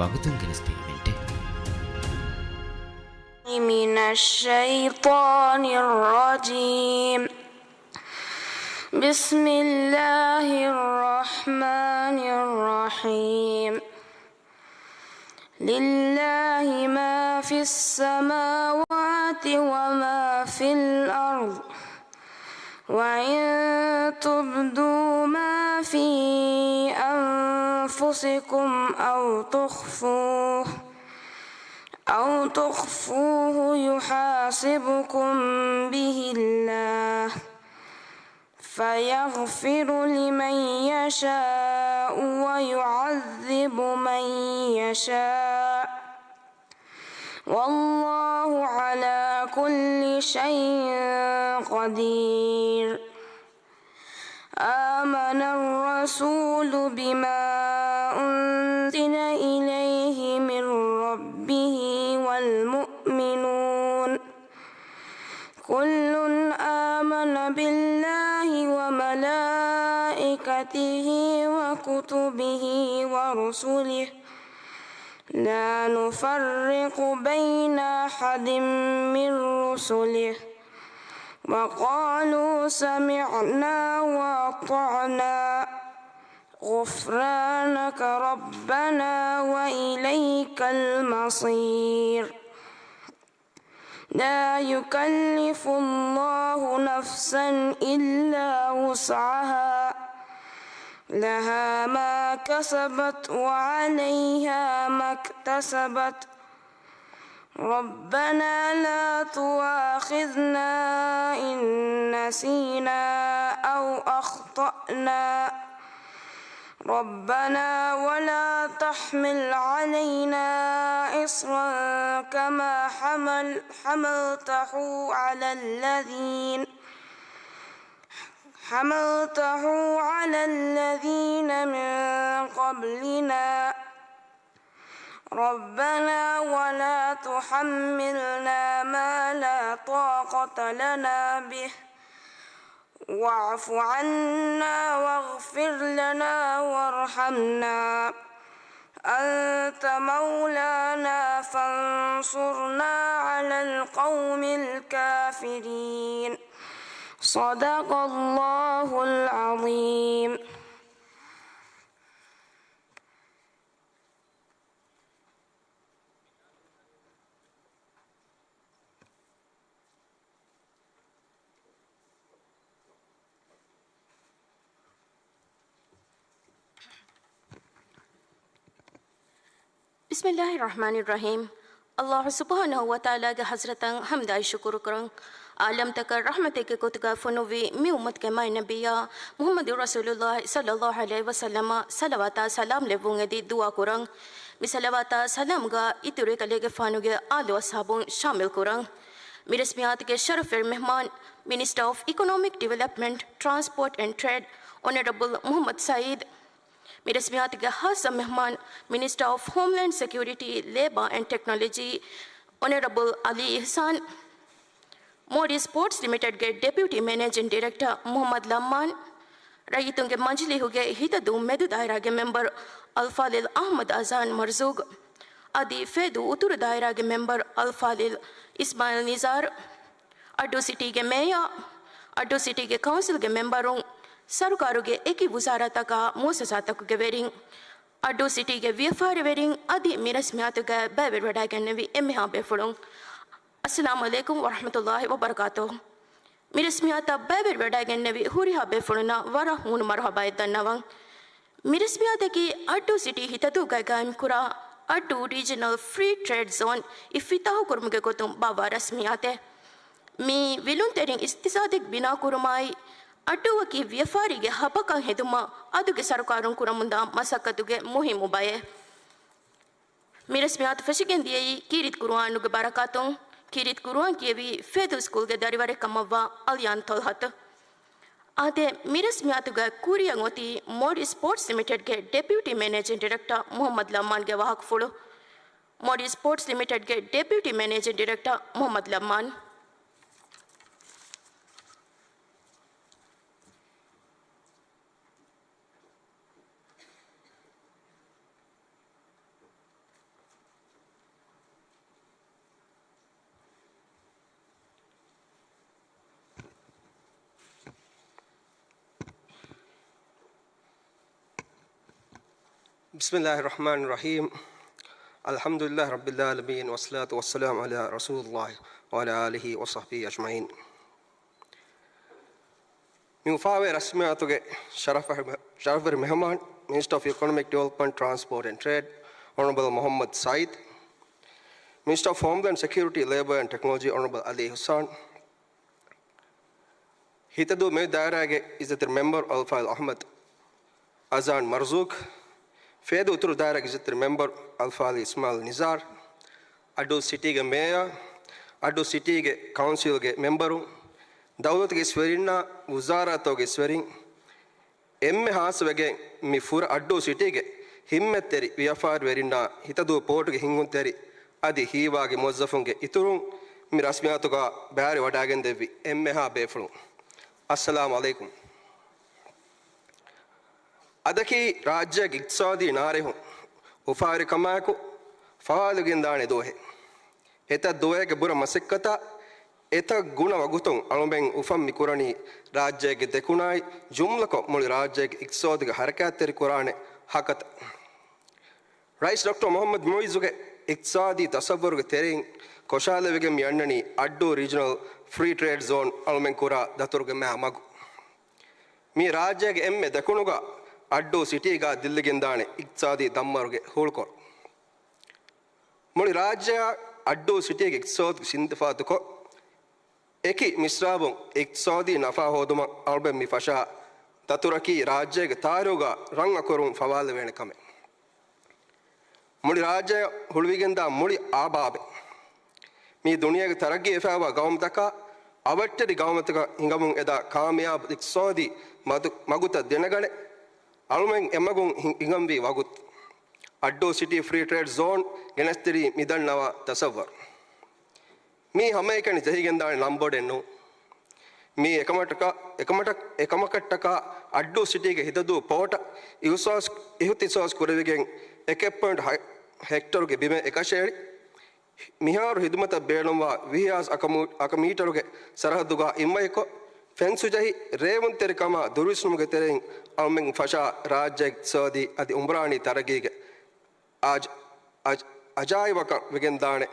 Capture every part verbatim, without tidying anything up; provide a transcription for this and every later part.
ވަގުތުން ގެނެސްދޭ އިވެންޓެއް. من الشيطان الرجيم. بسم الله الرحمن الرحيم. لله ما في السماوات وما في الأرض، وإن تبدوا ما في أنفسكم أو تخفوه، أو تخفوه يحاسبكم به الله، فيغفر لمن يشاء ويعذب من يشاء، والله على كل شيء قدير. آمن الرسول بما أنزل إليه من ربه والمؤمنون، كل آمن بالله وملائكته وكتبه ورسله، لا نفرق بين أحد من رسله، وقالوا سمعنا وأطعنا، غفرانك ربنا وإليك المصير. لا يكلف الله نفسا إلا وسعها، لها ما كسبت وعليها ما اكتسبت، ربنا لا تؤاخذنا إن نسينا أو أخطأنا، ربنا ولا تحمل علينا إصرا كما حمل حملته على الذين حملته على الذين من قبلنا، ربنا ولا تحملنا ما لا طاقة لنا به، واعف عنا واغفر لنا وارحمنا، أنت مولانا فانصرنا على القوم الكافرين. صدق الله العظيم. بسم الله الرحمن الرحيم. ﷲ ސުބްޙާނަހޫ ވަތަޢާލާގެ ޙަޟްރަތަށް ޙަމްދާއި ޝުކުރު ކުރަން. ޢާލަމްތަކަށް ރަޙްމަތެއްގެ ގޮތުގަ ފޮނުއްވި މި އުއްމަތުގެ މާތް ނަބިއްޔާ މުޙައްމަދު ރަސޫލުﷲ ޞައްލަﷲ ޢަލައިހި ވަސައްލަމަށް ޞަލަވާތާ ސަލާމް ލެއްވުން އެދި ދުޢާ ކުރަން. މި ޞަލަވާތާ ސަލާމްގަ އިތުރު އެކަލޭގެފާނުގެ އާލު އަޞްޙާބުން ޝާމިލް ކުރަން. މި ރަސްމިއްޔާތުގެ ޝަރަފުވެރި މެހްމާން، މިނިސްޓަރ އޮފް އިކޮނޮމިކް ޑިވެލޮޕްމަންޓް، ޓްރާންސްޕޯޓް އެންޑް ޓްރޭޑް، އޮނަރަބަލް މުޙައްމަދު ސަޢީދު. މި ރަސްމިއްޔާތުގެ ޚާއްޞަ މެހްމާން، މިނިސްޓަރ އޮފް ހޯމްލޭންޑް ސެކިއުރިޓީ، ލޭބާ އެންޑް ޓެކްނޮލޮޖީ، އޮނަރަބަލް އަލީ އިޙްސާން. މޯޑީ ސްޕޯޓްސް ލިމިޓެޑްގެ ޑެޕިއުޓީ މެނޭޖިން ޑިރެކްޓަރ މުޙައްމަދު ލައްމާން، ރައްޔިތުންގެ މަޖިލީހުގެ ހިތަދޫ މެދު ދާއިރާގެ މެމްބަރު އަލްފާޟިލް އަޙްމަދު އަޒާން މަރްޒޫގު، އަދި ފޭދޫ އުތުރު ދާއިރާގެ މެމްބަރު އަލްފާޟިލް އިސްމާޢީލް ނިޒާރު، އައްޑޫ ސިޓީގެ މޭޔާ، އައްޑޫ ސިޓީގެ ކައުންސިލްގެ މެމްބަރުން، ސަރުކާރުގެ އެކި ވުޒާރާތަކާ މުއައްސަސާތަކުގެ ވެރިން، އައްޑޫ ސިޓީގެ ވިޔަފާރިވެރިން އަދި މި ރަސްމިއްޔާތުގައި ބައިވެރިވެވަޑައިގެންނެވި އެންމެހާ ބޭފުޅުން، އައްސަލާމު ޢަލައިކުމް ވަރަޙްމަތުﷲ ވަބަރަކާތުހު. މި ރަސްމިއްޔާތަށް ބައިވެރިވެވަޑައިގެންނެވި ހުރިހާ ބޭފުޅުންނަށް ވަރަށް ހޫނު މަރުޙަބާއެއް ދަންނަވަން. މި ރަސްމިއްޔާތަކީ އައްޑޫ ސިޓީ ހިތަދޫގައި ގާއިމްކުރާ އައްޑޫ ރީޖަނަލް ފްރީ ޓްރޭޑް ޒޯން އިފްތިތާޙު ކުރުމުގެ ގޮތުން ބާއްވާ ރަސްމިއްޔާތެއް. މިއީ ވިލުންތެރިން އިޤްތިޞާދެއް ބިނާކުރުމާއި، އައްޑޫއަކީ ވިޔަފާރީގެ ހަބަކަށް ހެދުމަށް އަދުގެ ސަރުކާރުން ކުރަމުންދާ މަސައްކަތުގެ މުހިއްމު ބައެއް. މި ރަސްމިއްޔާތު ފެށިގެން ދިޔައީ ކީރިތި ޤުރުއާނުގެ ބަރަކާތުން. ކީރިތި ޤުރުއާން ކިޔެވީ ފޭދޫ ސްކޫލްގެ ދަރިވަރެއް ކަމަށްވާ އަލްޔާން ޠަލްޙަތު. އާދެ، މި ރަސްމިއްޔާތުގައި ކުރިއަށް އޮތީ މޯޑީ ސްޕޯޓްސް ލިމިޓެޑްގެ ޑެޕިއުޓީ މެނޭޖިން ޑިރެކްޓަރ މުޙައްމަދު ލައްމާންގެ ވާހަކަފުޅު. މޯޑީ ސްޕޯޓްސް ލިމިޓެޑްގެ ޑެޕިއުޓީ މެނޭޖިން ޑިރެކްޓަރ މުޙައްމަދު ލައްމާން. بسم الله الرحمن الرحيم. الحمد لله رب العالمين، والصلاة والسلام على رسول الله وعلى آله وصحبه أجمعين. މި އުފާވޭ ރަސްމިއްޔާތުގެ ޝަރަފްވެރި، ޝަރަފްވެރި މެހުމާން، Minister of Economic Development, Transport and Trade, Honourable މުޙައްމަދު ސައީދު, Minister of Homeland Security, Labour and Technology, Honourable އަލީ އިޙްސާން، ހިތަދޫ މެދު ދާއިރާގެ އިއްޒަތްތެރި މެމްބަރު އަލްފާޟިލް އަޙްމަދު އަޒާން މަރްޒޫޤް، ފޭދޫ އުތުރު ދާއިރާގެ އިއްޒަތްތެރި މެމްބަރު އަލްފާޟިލް އިސްމާޢީލް ނިޒާރު، އައްޑޫ ސިޓީގެ މޭޔަރ، އައްޑޫ ސިޓީގެ ކައުންސިލްގެ މެމްބަރު، ދައުލަތުގެ އިސްވެރިންނާ، ވުޒާރާތަކުގެ އިސްވެރިން، އެންމެ ހާއްސަވެގެން މި ފުރަ އައްޑޫ ސިޓީގެ ހިންމަތްތެރި ވިޔަފާރިވެރިންނާ، ހިތަދޫ ޕޯޓުގެ ހިންގުންތެރި އަދި ހީވާގި މުވައްޒަފުންގެ އިތުރުން، މި ރަސްމިއްޔާތުގަ ބައިވެރިވެވަޑައިގެންދެއްވި އެންމެހާ ބޭފުޅުން، އައްސަލާމު ޢަލައިކުމް. އަދަކީ ރާއްޖޭގެ އިޤްތިޞާދީ ނާރެހުން އުފާވެރިކަމާއެކު ފަވާލެވިގެންދާނެ ދުވަހެއް. އެތައް ދުވަހެއްގެ ބުރަ މަސައްކަތާ އެތައް ގުނަ ވަގުތުން އަޅުމެން އުފަން މި ކުރަނީ ރާއްޖޭގެ ދެކުނާއި ޖުމްލަކޮށް މުޅި ރާއްޖޭގެ އިޤްތިޞާދުގެ ޙަރަކާތްތެރި ކުރާނެ ހަކަތަ. ރައީސް ޑޮކްޓަރ މުޙައްމަދު މުޢިއްޒުގެ އިޤްތިޞާދީ ތަޞައްވަރުގެ ތެރެއިން ކޮށާލެވިގެން މި އަންނަނީ އައްޑޫ ރީޖަނަލް ފްރީ ޓްރޭޑް ޒޯން އަޅުމެން ކުރާ ދަތުރުގެ މާ މަގު. މީ ރާއްޖޭގެ އެންމެ ދެކުނުގަ އައްޑޫ ސިޓީގަ ދިއްލިގެންދާނެ އިޤްތިޞާދީ ދަންމަރުގެ ހުޅުކޮޅު. މުޅި ރާއްޖެއާ އައްޑޫ ސިޓީގެ އިޤްތިޞާދު ސިންދިފާތުކޮށް، އެކި މިސްރާބުން އިޤްތިޞާދީ ނަފާ ހޯދުމަށް އަޅުމެން މި ފަށާ ދަތުރަކީ ރާއްޖޭގެ ތާރީޚުގަ ރަން އަކުރުން ފަވާލެވޭނެ ކަމެއް. މުޅި ރާއްޖެ ހުޅުވިގެންދާ މުޅި އާބާބެއް. މީ ދުނިޔޭގެ ތަރައްގީވެފައިވާ ގައުމުތަކާ އަވަށްޓެރި ގައުމުތަކަށް ހިނގަމުން އެދާ ކާމިޔާބު އިޤްތިޞާދީ މަދު-، މަގުތައް ދެނެގަނެ، އަޅުމެން އެމަގުން ހި-، ހިނގަންވީ ވަގުތު. އައްޑޫ ސިޓީ ފްރީ ޓްރޭޑް ޒޯން ގެނެސްދިރީ މިދަންނަވާ ތަޞައްވަރު. މީ ހަމައެކަނި ޖެހިގެންދާނެ ލަނބޮޑެއް ނޫން. މީ އެކަމަކަށްޓަކާ، އެކަމަކަށް، އެކަމަކަށްޓަކާ އައްޑޫ ސިޓީގެ ހިތަދޫ ޕޯޓަށް އިހުސާސް، އިހުތިސާސް ކުރެވިގެން އެކެއް ޕޮއިންޓް ހަ-، ހެކްޓަރުގެ ބިމެއް އެކަށައެޅި، މިހާރު ހިދުމަތަށް ބޭނުންވާ ވިހި ހާސް އަކަމޫ-، އަކަ މީޓަރުގެ ސަރަހައްދުގަ އިންމައިކޮށް، ފެންސު ޖެހި، ރޭވުންތެރިކަމާ ދުރުވިސްނުމުގެ ތެރެއިން އަޅުމެން ފަށާ ރާއްޖޭގެ އިޤްތިޞާދީ އަދި އުމްރާނީ ތަރައްގީގެ އަޖް-، އަޖް-، އަޖާއިބަކަށް ވެގެންދާނެ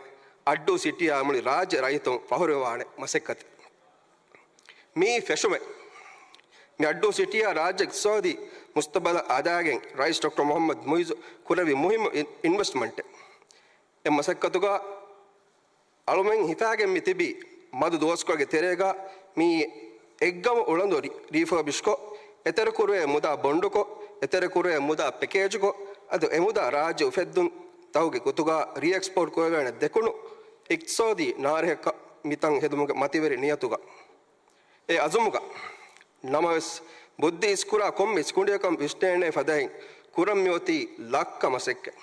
އައްޑޫ ސިޓީއާ މުޅި ރާއްޖެ ރައްޔިތުން ފަހުރުވާނެ މަސައްކަތެއް. މީ ފެށުމެއް. މި އައްޑޫ ސިޓީއާ ރާއްޖެ އިޤްތިޞާދީ މުސްތަޤްބަލަށް އަދާގެން ރައީސް ޑޮކްޓަރ މުޙައްމަދު މުޢިއްޒު ކުރެއްވި މުހިއްމު އިން-، އިންވެސްޓްމަންޓެއް. އެ މަސައްކަތުގަ އަޅުމެން ހިފާގެން މި ތިބީ މަދު ދުވަސްކޮޅެއްގެ ތެރޭގަ މި އެއްގަމު އުޅަނދު ރި-، ރީފަބިޝްކޮށް، އެތެރެކުރެވޭ މުދާ ބޮންޑުކޮށް، އެތެރެކުރެވޭ މުދާ ޕެކޭޖުކޮށް، އަދި އެމުދާ ރާއްޖެ އުފެއްދުން ތަކުގެ ގޮތުގަ ރީއެކްސްޕޯޓް ކުރެވޭނެ ދެކުނު އިޤްތިޞާދީ ނާރެހަކަށް މިތަން ހެދުމުގެ މަތިވެރި ނިޔަތުގަ. އެ އަޒުމުގަ ނަމަވެސް، ބުއްދި އިސްކުރާ ކޮންމެ ސިކުނޑިއަކަށް ވިސްނޭނެ ފަދައިން ކުރަން މިއޮތީ ލައްކަ މަސައްކަތް.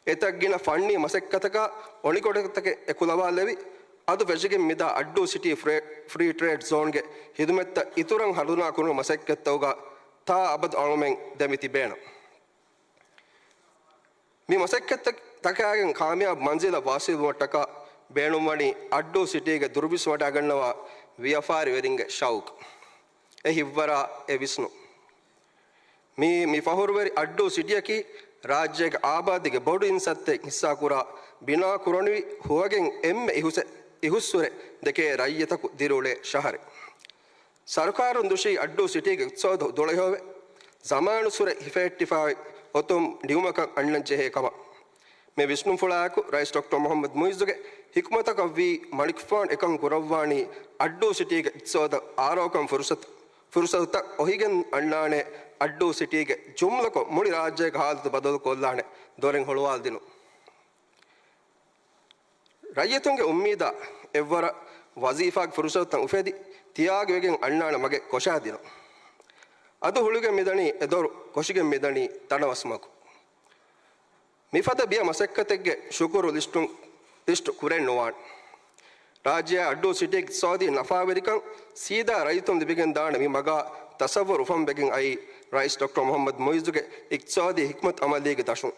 އެތައް ގިނަ ފަންނީ މަސައްކަތަކާ އޮނިގޮނޑިތަކެއް އެކުލަވާލެވި، އަދު ފެށިގެން މިދާ އައްޑޫ ސިޓީ ފްރޭ-، ފްރީ ޓްރޭޑް ޒޯންގެ ހިދުމަތްތައް އިތުރަށް ހަރުދުނާ ކުރުމުގެ މަސައްކަތްތަކުގަ ތާ އަބަދު އަޅުމެން ދެމި ތިބޭނަން. މި މަސައްކަތްތަކާގެން ކާމިޔާބު މަންޒިލަށް ވާސިލްވުމަށްޓަކާ ބޭނުންވަނީ އައްޑޫ ސިޓީގެ ދުރުވިސްނުވަޑައިގަންނަވާ ވިޔަފާރިވެރިންގެ ޝައުޤު. އެ ހިއްވަރާ އެ ވިސްނުން. މި، މި ފަހުރުވެރި އައްޑޫ ސިޓީއަކީ ރާއްޖޭގެ އާބާދީގެ ބޮޑު އިންސައްތައެއް ހިއްސާކުރާ، ބިނާކުރަނިވި ހުވަގެން އެންމެ އިހުސެ-، އިހުއްސުރެ ދެކޭ ރައްޔިތަކު ދިރިއުޅޭ ޝަހަރެއް. ސަރުކާރުން ދުށީ އައްޑޫ ސިޓީގެ އިޤްތިޞާދު ދުޅަހެޔޮވެ، ޒަމާނުއްސުރެ ހިފެހެއްޓިފައި އޮތުން ނިމުމަކަށް އަންނަންޖެހޭ ކަމަށް. މި ވިސްނުންފުޅާއެކު ރައީސް ޑޮކްޓަރ މުޙައްމަދު މުޢިއްޒުގެ ހިކުމަތަކަށްވީ މަނިކުފާނު އެކަން ކުރައްވާނީ އައްޑޫ ސިޓީގެ އިޤްތިޞާދަށް އާރޯކަން ފުރުޞަތު، ފުރުޞަތުތައް އޮހިގެން އަންނާނެ، އައްޑޫ ސިޓީގެ ޖުމްލަކޮށް މުޅި ރާއްޖޭގެ ހާލަތު ބަދަލުކޮށްލާނެ ދޮރެއް ހުޅުވާލަދިނުން. ރައްޔިތުންގެ އުއްމީދާ އެއްވަރަށް ވަޒީފާގެ ފުރުޞަތުތައް އުފެދި، ތިޔާގިވެގެން އަންނާނެ މަގެއް ކޮށާދިނުން. އަދު ހުޅުވިގެން މިދަނީ އެ ދޮރު، ކޮށިގެން މިދަނީ ތަނަވަސް މަގު. މިފަދަ ބިޔަ މަސައްކަތެއްގެ ޝުކުރު ލިސްޓު، ލިސްޓު ކުރެއް ނުވާނެ. ރާއްޖެއާ އައްޑޫ ސިޓީގެ އިޤްތިޞާދީ ނަފާވެރިކަން ސީދާ ރައްޔިތުން ލިބިގެން ދާނެ މި މަގާ ތަޞައްވަރު އުފަންވެގެން އައީ ރައީސް ޑޮކްޓަރ މުޙައްމަދު މުޢިއްޒުގެ އިޤްތިޞާދީ ޙިކްމަތު ޢަމަލީގެ ދަށުން.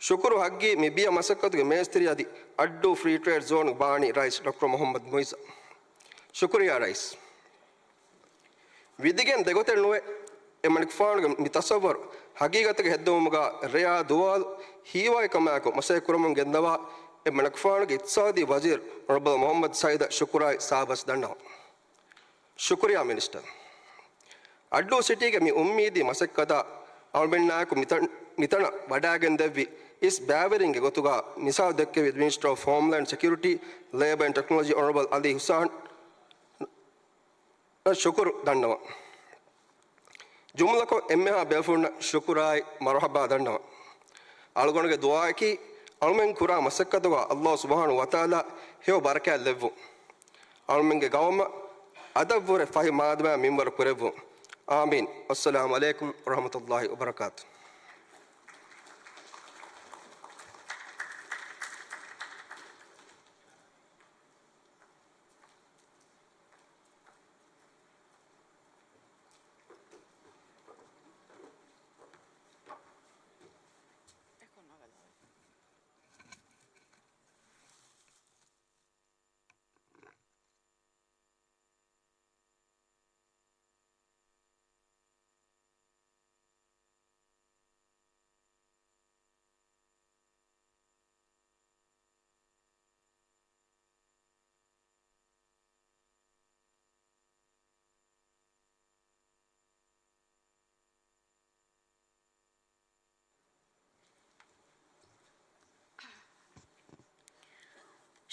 ޝުކުރު ޙައްޤީ މި ބިޔަ މަސައްކަތުގެ މޭސްތިރި އަދި އައްޑޫ ފްރީ ޓްރޭޑް ޒޯން ބާނީ ރައީސް ޑޮކްޓަރ މުޙައްމަދު މުޢިއްޒަށް. ޝުކުރިއްޔާ ރައީސް. ވިދިގެން ދެގޮތެއް ނުވެ، އެ މަނިކުފާނުގެ މި ތަޞައްވަރު ހަގީގަތުގެ ހެއްދެވުމުގަ ރެޔާ ދުވާލު ހީވާއި ކަމާއެކު މަސައްކަތް ކުރަމުން ގެންދަވާ އެ މަނަކަފާނުގެ އިޤްތިޞާދީ ވަޒީރު އޮނަރަބަލް މުޙައްމަދު ސައީދަށް ޝުކުރާއި ސާބަސް ދަންނަވަން. ޝުކުރިއްޔާ މިނިސްޓަރ. އައްޑޫ ސިޓީގެ މި އުއްމީދީ މަސައްކަތަށް އަޅުމެންނާއެކު މިތަން، މިތަނަށް ވަޑައިގެންދެއްވި އިސް ބައިވެރިންގެ ގޮތުގަ މިސާލު ދެއްކެވި މިނިސްޓަރ އޮފް ހޯމްލޭންޑް ސެކިއުރިޓީ، ލޭބަ އެންޑް ޓެކްނޮލޮޖީ އޮނަރަބަލް އަލީ ހުސާން ޝުކުރު ދަންނަވަން. ޖުމްލަކޮށް އެންމެހާ ބޭފުޅުންނަށް ޝުކުރާއި މަރުޙަބާ ދަންނަވަން. އަޅުގަނޑުގެ ދުޢާއަކީ، އަޅުމެން ކުރާ މަސައްކަތުގަ ﷲ ސުބްޙާނަހޫ ވަތަޢާލާ ހެޔޮ ބަރަކާތް ލެއްވުން. އަޅުމެންގެ ގައުމަށް އަދަށްވުރެ ފަހި މާދަމާ މިންވަރު ކުރެއްވުން. އާމީން. ވައްސަލާމު ޢަލައިކުމް ވަރަޙްމަތުﷲި ވަބަރަކާތުހު.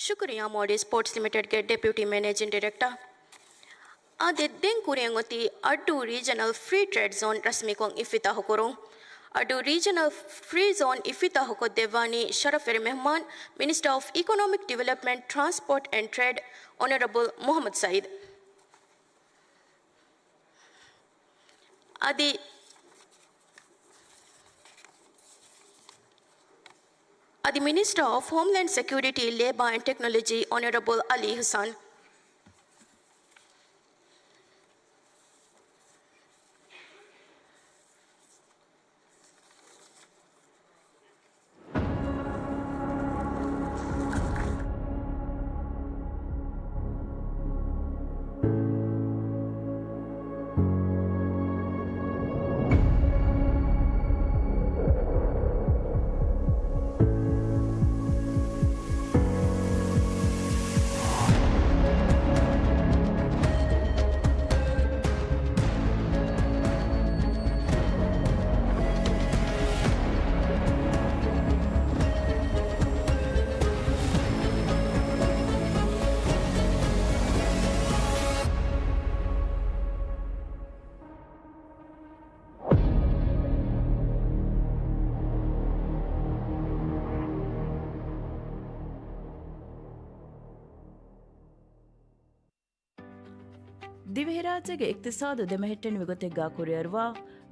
ޝުކުރިއްޔާ މޯލީ ސްޕޯޓްސް ލިމިޓެޑްގެ ޑެޕިއުޓީ މެނޭޖިން ޑިރެކްޓަރ. އާދެ، ދެން ކުރިއަށް އޮތީ އައްޑޫ ރީޖަނަލް ފްރީ ޓްރޭޑް ޒޯން ރަސްމީކޮށް އިފްތިތާޙު ކުރުން. އައްޑޫ ރީޖަނަލް ފްރީ ޒޯން އިފްތިތާޙު ކޮށްދެއްވާނީ ޝަރަފްވެރި މެހްމާން މިނިސްޓަރ އޮފް އިކޮނޮމިކް ޑިވެލޮޕްމަންޓް، ޓްރާންސްޕޯޓް އެންޑް ޓްރޭޑް އޮނަރަބަލް މުޙައްމަދު ސައީދު. އަދި، އަދި މިނިސްޓަރ އޮފް ހޯމްލޭންޑް ސެކިއުރިޓީ، ލޭބާ އެންޑް ޓެކްނޮލޮޖީ އޮނަރަބަލް އަލީ ހުސާން. ދިވެހިރާއްޖޭގެ އިޤްތިޞާދު ދެމެހެއްޓެނިވި ގޮތެއްގާ ކުރިއަރުވާ،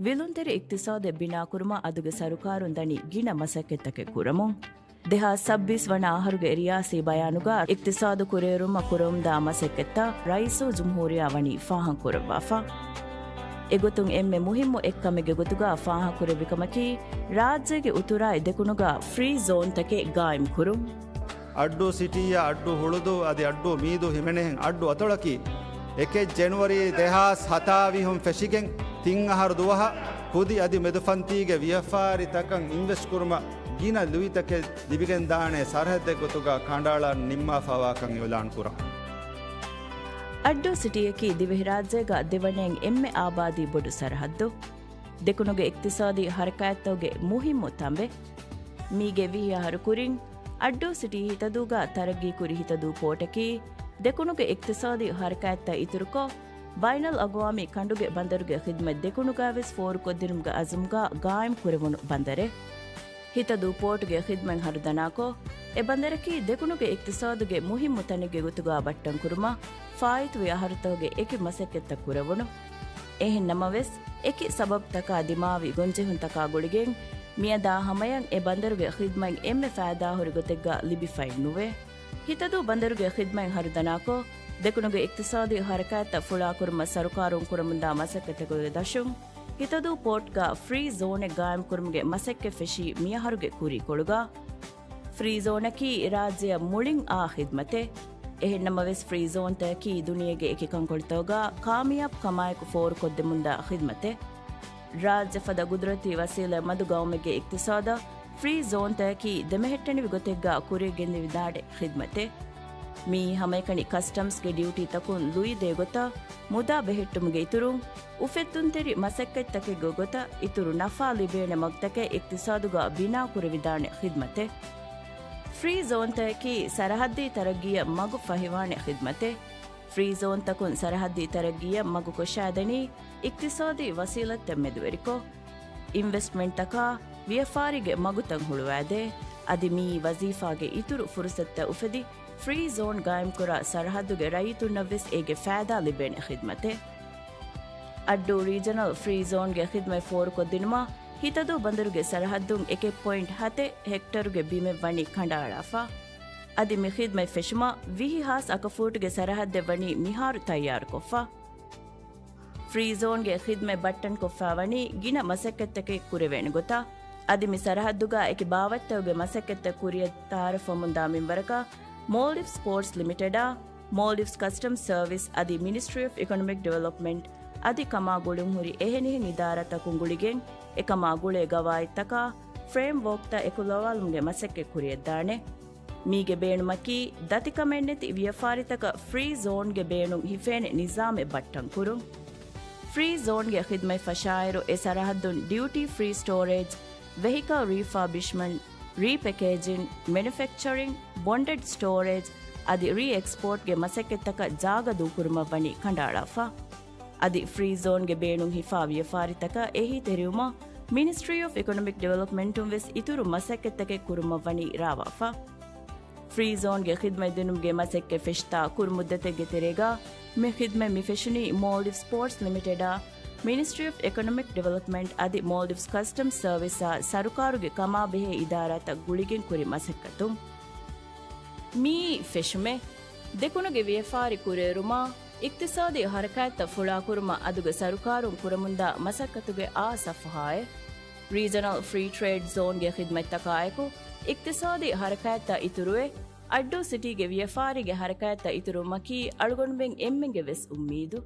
ވިލުންތެރި އިޤްތިޞާދެއް ބިނާކުރުމަށް އަދުގެ ސަރުކާރުން ދަނީ ގިނަ މަސައްކަތްތަކެއް ކުރަމުން. ދެހާސް ސައްބީސް ވަނަ އަހަރުގެ ރިޔާސީ ބަޔާނުގާ އިޤްތިޞާދު ކުރިއެރުމަށް ކުރަމުންދާ މަސައްކަތްތައް ރައީސުލްޖުމްހޫރިއްޔާ ވަނީ ފާހަގަކުރައްވާފަ. އެގޮތުން އެންމެ މުހިއްމު އެއްކަމެއްގެ ގޮތުގާ ފާހަގަކުރެއްވިކަމަކީ، ރާއްޖޭގެ އުތުރާއި ދެކުނުގާ ފްރީ ޒޯންތަކެއް ގާއިމްކުރުން. އައްޑޫ ސިޓީއާ އައްޑޫ ހުޅުދޫ އަދި އައްޑޫ މީދޫ ހިމެނޭހެން އައްޑޫ އަތޮޅަކީ، އެކެއް ޖެނުއަރީ ދެހާސް ހަތާވީހުން ފެށިގެން ތިން އަހަރު ދުވަހަށް ކުދި އަދި މެދުފަންތީގެ ވިޔަފާރިތަކަށް އިންވެސްޓް ކުރުމަށް ގިނަ ލުއިތަކެއް ލިބިގެންދާނެ ސަރަހައްދެއް ގޮތުގަ ކަނޑައަޅަން ނިންމާފަވާކަން އިޢުލާން ކުރަން. އައްޑޫ ސިޓީއަކީ ދިވެހިރާއްޖޭގަ ދެވަނައިން އެންމެ އާބާދީ ބޮޑު ސަރަހައްދު. ދެކުނުގެ އިޤްތިޞާދީ ހަރަކާތްތަކުގެ މުހިއްމު ތަނބެއް. މީގެ ވިހި އަހަރު ކުރިން، އައްޑޫ ސިޓީ ހިތަދޫގަ ތަރައްގީ ކުރި ހިތަދޫ ޕޯޓަކީ، ދެކުނުގެ އިޤްތިޞާދީ ހަރަކާތްތައް އިތުރުކޮށް، ބައިނަލްއަގްވާމީ ކަނޑުގެ ބަނދަރުގެ ޚިދްމަތް ދެކުނުގަވެސް ފޯރުކޮށްދިނުމުގެ އަޒުމުގަ ގާއިމް ކުރެވުނު ބަނދަރެއް. ހިތަދޫ ޕޯޓުގެ ޚިދްމަތް ހަރުދަނާކޮށް، އެ ބަނދަރަކީ ދެކުނުގެ އިޤްތިޞާދުގެ މުހިއްމު ތަނެއްގެ ގޮތުގަ ބައްޓަން ކުރުމަށް ފާއިތުވި އަހަރުތަކުގެ އެކި މަސައްކަތްތައް ކުރެވުނު. އެހެން ނަމަވެސް، އެކި ސަބަބުތަކާ ދިމާވި ގޮންޖެހުންތަކާ ގުޅިގެން، މިއަދާ ހަމަޔަށް އެ ބަނދަރުގެ ޚިދްމަތް އެންމެ ފައިދާހުރި ގޮތެއްގަ ލިބިފައެއް ނުވޭ. ހިތަދޫ ބަނދަރުގެ ޚިދްމަތް ހަރުދަނާކޮށް، ދެކުނުގެ އިޤްތިޞާދީ ހަރަކާތްތައް ފުޅާކުރުމަށް ސަރުކާރުން ކުރަމުންދާ މަސައްކަތްތަކުގެ ދަށުން، ހިތަދޫ ޕޯޓްގަ ފްރީ ޒޯނެއް ގާއިމްކުރުމުގެ މަސައްކަތް ފެށީ މިއަހަރުގެ ކުރީކޮޅުގަ. ފްރީ ޒޯނަކީ ރާއްޖެއަށް މުޅިން އާ ޚިދްމަތެއް. އެހެންނަމަވެސް، ފްރީ ޒޯންތަކަކީ ދުނިޔޭގެ އެކި ކަންކޮޅުތަކުގަ ކާމިޔާބު ކަމާއެކު ފޯރުކޮށްދެމުންދާ ޚިދްމަތެއް. ރާއްޖެ ފަދަ ގުދުރަތީ ވަސީލަތް މަދު ގައުމެއްގެ އިޤްތިޞާދަށް ފްރީ ޒޯންތަކަކީ ދެމެހެއްޓެނިވި ގޮތެއްގާ ކުރިއަށް ގެންދެވިދާނެ ޚިދްމަތެއް. މިއީ ހަމައެކަނި ކަސްޓަމްސްގެ ޑިއުޓީތަކުން ލުއިދޭ ގޮތަށް، މުދާ ބެހެއްޓުމުގެ އިތުރުން، އުފެއްދުންތެރި މަސައްކަތްތަކެއްގެ ގޮތަށް އިތުރު ނަފާ ލިބޭނެ މަގުތަކެއް އިޤްތިޞާދުގާ ބިނާ ކުރެވިދާނެ ޚިދްމަތެއް. ފްރީ ޒޯންތަކަކީ ސަރަހައްދީ ތަރައްގީއަށް މަގު ފަހިވާނެ ޚިދްމަތެއް. ފްރީ ޒޯންތަކުން ސަރަހައްދީ ތަރައްގީއަށް މަގު ކޮށާދެނީ އިޤްތިޞާދީ ވަސީލަތްތައް މެދުވެރިކޮށް، އިންވެސްޓްމަންޓްތަކާ ވިޔަފާރީގެ މަގުތައް ހުޅުވާދޭ. އަދި މިއީ ވަޒީފާގެ އިތުރު ފުރުސަތުތައް އުފެދި، ފްރީ ޒޯން ގާއިމްކުރާ ސަރަހައްދުގެ ރައްޔިތުންނަށްވެސް އޭގެ ފައިދާ ލިބޭނެ ޚިދްމަތެއް. އައްޑޫ ރީޖަނަލް ފްރީ ޒޯންގެ ޚިދްމަތް ފޯރުކޮށްދިނުމަށް، ހިތަދޫ ބަނދަރުގެ ސަރަހައްދުން އެކެއް ޕޮއިންޓް ހަތެއް ހެކްޓަރުގެ ބިމެއް ވަނީ ކަނޑައަޅާފަ. އަދި މި ޚިދްމަތް ފެށުމަށް ވިހި ހާސް އަކަފޫޓުގެ ސަރަހައްދެއް ވަނީ މިހާރު ތައްޔާރުކޮށްފަ. ފްރީ ޒޯންގެ ޚިދްމަތް ބައްޓަންކޮށްފަ ވަނީ ގިނަ މަސައްކަތްތަކެއް ކުރެވޭނެ ގޮތަށް. އަދި މި ސަރަހައްދުގާ އެކި ބާވަތްތަކުގެ މަސައްކަތްތައް ކުރިއަށް ތައާރަފްވަމުންދާ މިންވަރަކަށް، މޯލްޑިވްސް ޕޯޓްސް ލިމިޓެޑާ، މޯލްޑިވްސް ކަސްޓަމްސް ސަރވިސް އަދި މިނިސްޓްރީ އޮފް އިކޮނޮމިކް ޑިވެލޮޕްމަންޓް އަދި ކަމާ ގުޅުންހުރި އެހެނިހެން އިދާރާތަކުން ގުޅިގެން، އެކަމާ ގުޅޭ ގަވާއިދުތަކާ ފްރޭމްވޯކްތައް އެކުލަވާލުމުގެ މަސައްކަތް ކުރިއަށްދާނެ. މީގެ ބޭނުމަކީ، ދަތިކަމެއްނެތި ވިޔަފާރިތަކަށް ފްރީ ޒޯންގެ ބޭނުން ހިފޭނެ ނިޒާމެއް ބައްޓަންކުރުން. ފްރީ ޒޯންގެ ޚިދްމަތް ފަށާއިރު، އެ ސަރަހައްދުން ޑިއުޓީ ފްރީ ސްޓޯރޭޖް، ވެހިކަލް ރީފާބިޝްމަންޓް، ރީޕެކޭޖިން، މެނުފެކްޗަރިން، ބޮންޑެޑް ސްޓޯރޭޖް އަދި ރީ އެކްސްޕޯޓްގެ މަސައްކަތްތަކަށް ޖާގަ ދޫކުރުމަށް ވަނީ ކަނޑައަޅާފަ. އަދި ފްރީ ޒޯންގެ ބޭނުން ހިފާ ވިޔަފާރިތަކަށް އެހީތެރިވުމަށް މިނިސްޓްރީ އޮފް އިކޮނޮމިކް ޑިވެލޮޕްމަންޓުން ވެސް އިތުރު މަސައްކަތްތަކެއް ކުރުމަށް ވަނީ ރާވާފަ. ފްރީ ޒޯންގެ ޚިދްމަތް ދިނުމުގެ މަސައްކަތް ފެށިތާ ކުރު މުއްދަތެއްގެ ތެރޭގަ މި ޚިދްމަތް މި ފެށުނީ މޯލްޑިވްސް ޕޯޓްސް ލިމިޓެޑާ، މިނިސްޓްރީ އޮފް އިކޮނޮމިކް ޑިވެލޮޕްމަންޓް އަދި މޯލްޑިވްސް ކަސްޓަމްސް ސަރވިސްއާ ސަރުކާރުގެ ކަމާބެހޭ އިދާރާތައް ގުޅިގެން ކުރި މަސައްކަތުން. މިއީ ފެށުމެއް. ދެކުނުގެ ވިޔަފާރި ކުރިއެރުމާ، އިޤްތިޞާދީ ޙަރަކާތްތައް ފުޅާކުރުމަށް އަދުގެ ސަރުކާރުން ކުރަމުންދާ މަސައްކަތުގެ އާ ޞަފުޙާއެއް. ރީޖަނަލް ފްރީ ޓްރޭޑް ޒޯންގެ ޚިދްމަތްތަކާއެކު، އިޤްތިޞާދީ ޙަރަކާތްތައް އިތުރުވެ، އައްޑޫ ސިޓީގެ ވިޔަފާރީގެ ޙަރަކާތްތައް އިތުރުވުމަކީ އަޅުގަނޑުމެން އެންމެންގެ ވެސް އުއްމީދު.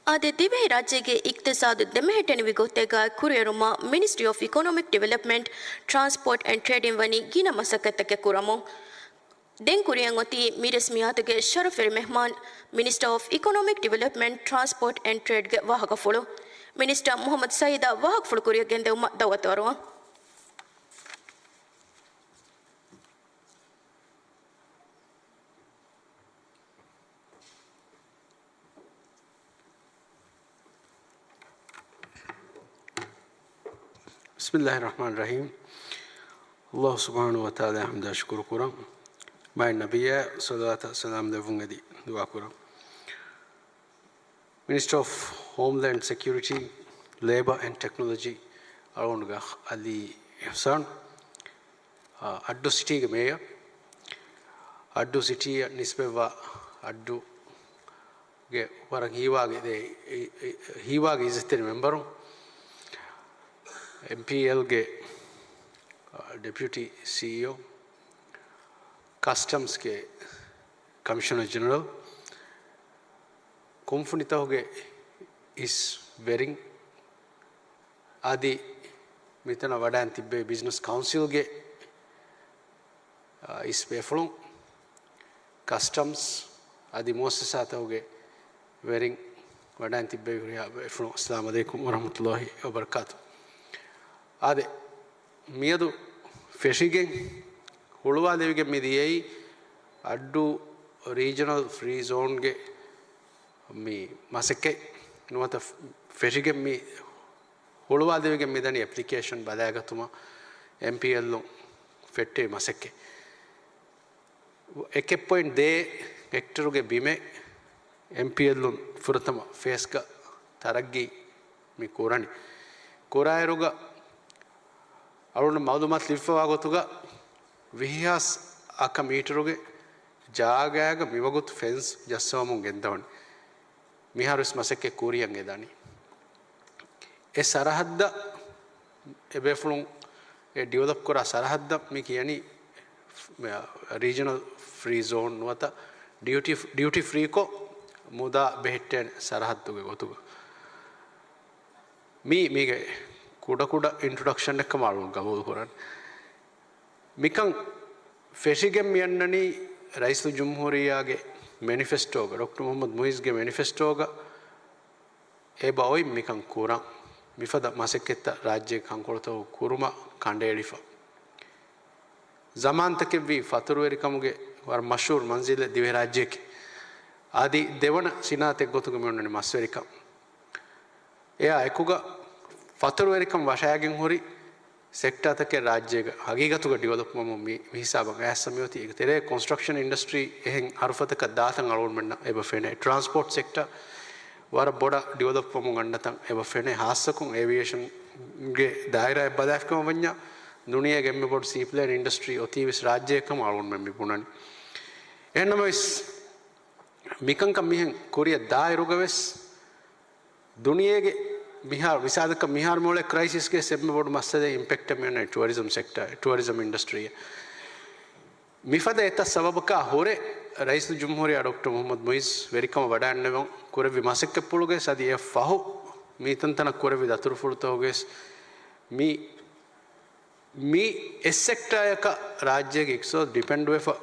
އާދެ، ދިވެހިރާއްޖޭގެ އިޤްތިޞާދު ދެމެހެއްޓެނިވި ގޮތެއްގައި ކުރިއެރުމަށް މިނިސްޓްރީ އޮފް އިކޮނޮމިކް ޑިވެލޮޕްމަންޓް، ޓްރާންސްޕޯޓް އެންޑް ޓްރޭޑިން ވަނީ ގިނަ މަސައްކަތްތަކެއް ކުރަމުން. ދެން ކުރިއަށް އޮތީ މި ރަސްމިއްޔާތުގެ ޝަރަފުވެރި މެހްމާން، މިނިސްޓަރ އޮފް އިކޮނޮމިކް ޑިވެލޮޕްމަންޓް، ޓްރާންސްޕޯޓް އެންޑް ޓްރޭޑްގެ ވާހަކަފުޅު، މިނިސްޓަރ މުޙައްމަދު ސައީދަށް ވާހަކަފުޅު ކުރިއަށް ގެންދެވުމަށް ދަޢުވަތު އަރުވަން. بسم الله الرحمن الرحيم. އައްލާހު ސުބްޙާނަހޫ ވަތަޢާލާ ޙަމްދާ ޝުކުރު ކުރަން. މާތް ނަބިއްޔާ ޞަލަވާތާ ސަލާމް ލެއްވުން އެދި ދުޢާ ކުރަން. މިނިސްޓަރ އޮފް ހޯމްލޭންޑް ސެކިއުރިޓީ، ލޭބަ އެންޑް ޓެކްނޮލޮޖީ އަޅުގަނޑުގެ އަލީ އިޙްސާން، އައްޑޫ ސިޓީގެ މޭޔަރ، އައްޑޫ ސިޓީއަށް ނިސްބަތްވާ އައްޑޫގެ ވަރަށް ހީވާގި ދޭ، ހީވާގި އިއްޒަތްތެރި މެމްބަރުން، އެމްޕީއެލްގެ ޑެޕިއުޓީ ސީއީއޯ، ކަސްޓަމްސްގެ ކަމިޝަނަރ ޖެނެރަލް، ކުންފުނިތަކުގެ އިސް ވެރިން އަދި މިތަނަށް ވަޑައިން ތިއްބެވި ބިޒްނަސް ކައުންސިލްގެ، އާ، އިސް ބޭފުޅުން، ކަސްޓަމްސް އަދި މުއައްސަސާތަކުގެ ވެރިން ވަޑައިން ތިއްބެވި ހުރިހާ ބޭފުޅުން، އައްސަލާމު ޢަލައިކުމް ވަރަޙްމަތުﷲ ވަބަރަކާތު. އާދެ، މިއަދު ފެށިގެން ހުޅުވާލެވިގެން މި ދިޔައީ އައްޑޫ ރީޖަނަލް ފްރީ ޒޯންގެ މި މަސައްކަތް ނުވަތަ ފެށިގެން މި ހުޅުވާލެވިގެން މިދަނީ އެޕްލިކޭޝަން ބަލައިގަތުމަށް އެމްޕީއެލްއުން ފެއްޓެވި މަސައްކަތް. އެކެއް ޕޮއިންޓް ދޭއް ހެކްޓަރުގެ ބިމެއް އެމްޕީއެލްއުން ފުރަތަމަ ފޭސްގަ ތަރައްގީ މި ކުރަނީ. ކުރާއިރުގަ އަޅުގަނޑު މައުލޫމާތު ލިބިފަވާ ގޮތުގަ ވިހި ހާސް އަކަ މީޓަރުގެ ޖާގައިގަ މިވަގުތު ފެންސް ޖައްސަވަމުން ގެންދަވަނީ. މިހާރުވެސް މަސައްކަތް ކުރިއަށް އެދަނީ. އެ ސަރަހައްދަށް އެބޭފުޅުން އެ ޑިވެލޮޕް ކުރާ ސަރަހައްދަށް މި ކިޔަނީ ރީޖަނަލް ފްރީ ޒޯން ނުވަތަ ޑިއުޓީ، ޑިއުޓީ ފްރީކޮށް މުދާ ބެހެއްޓޭނެ ސަރަހައްދުގެ ގޮތުގަ. މީ މީގެ ކުޑަކުޑަ އިންޓްރޮޑަކްޝަން އެއްކަމަށް އަޅުގަނޑު ގަބޫލު ކުރަން. މިކަން ފެށިގެން މިއަންނަނީ ރައީސުލްޖުމްހޫރިއްޔާގެ މެނިފެސްޓޯގަ، ޑޮކްޓަރ މުޙައްމަދު މުޢިއްޒުގެ މެނިފެސްޓޯގަ އެބަ އޮތް މިކަން ކުރަން. މިފަދަ މަސައްކަތްތައް ރާއްޖޭގެ ކަންކޮޅުތަކުގަ ކުރުމަށް ކަނޑައެޅިފަ. ޒަމާންތަކެއްވީ ފަތުރުވެރިކަމުގެ ވަރަށް މަޝްހޫރު މަންޒިލެއް ދިވެހިރާއްޖެއަކީ. އަދި ދެވަނަ ސިނާއަތެއް ގޮތުގަ މިއޮންނަނީ މަސްވެރިކަން. އެއާ އެކުގަ ފަތުރުވެރިކަން ވަށައިގެން ހުރި ސެކްޓާތަކެއް ރާއްޖޭގަ ހަގީގަތުގަ ޑިވެލޮޕްވަމުން މި، މި ހިސާބަށް އައިސް މިއޮތީ. އޭގެ ތެރޭ ކޮންސްޓްރަކްޝަން އިންޑަސްޓްރީ އެހެން ހަރުފަތަކަށް ދާތަން އަޅުގަނޑުމެންނަށް އެބަ ފެނޭ. ޓްރާންސްޕޯޓް ސެކްޓަ ވަރަށް ބޮޑަށް ޑިވެލޮޕްވަމުން އަންނަތަން އެބަ ފެނޭ. ހާއްސަކޮށް އޭވިއޭޝަންގެ ދާއިރާއަށް ބަލާފިކަމަށް ވަންޏާ، ދުނިޔޭގެ އެންމެ ބޮޑު ސީޕްލޭން އިންޑަސްޓްރީ އޮތީވެސް ރާއްޖެއެއްކަމަށް އަޅުގަނޑުމެން މި ބުނަނީ. އެހެންނަމަވެސް، މިކަންކަން މިހެން ކުރިއަށް ދާއިރުގަވެސް، ދުނިޔޭގެ މިހާރު، މިސާލަކަށް މިހާރު މިއުޅޭ ކްރައިސިސްގެ އެންމެ ބޮޑު މައްސަލައެއް އިމްޕެކްޓެއް މިއޮންނަނީ ޓުއަރިޒަމް ސެކްޓަ، ޓުއަރިޒަމް އިންޑަސްޓްރީއެއް. މިފަދަ އެތައް ސަބަބަކާ ހުރެ، ރައީސުލްޖުމްހޫރިއްޔާ ޑޮކްޓަރ މުޙައްމަދު މުޢިއްޒު ވެރިކަމަށް ވަޑައިގެންނެވުން ކުރެއްވި މަސައްކަތްޕުޅުގައި އަދި އެ ފަހު މިތަންތަނަށް ކުރެއްވި ދަތުރުފުޅުތަކުގައި މި މި އެއް ސެކްޓާއަކަށް ރާއްޖޭގެ އިޤްތިޞާދު ޑިޕެންޑްވެފަ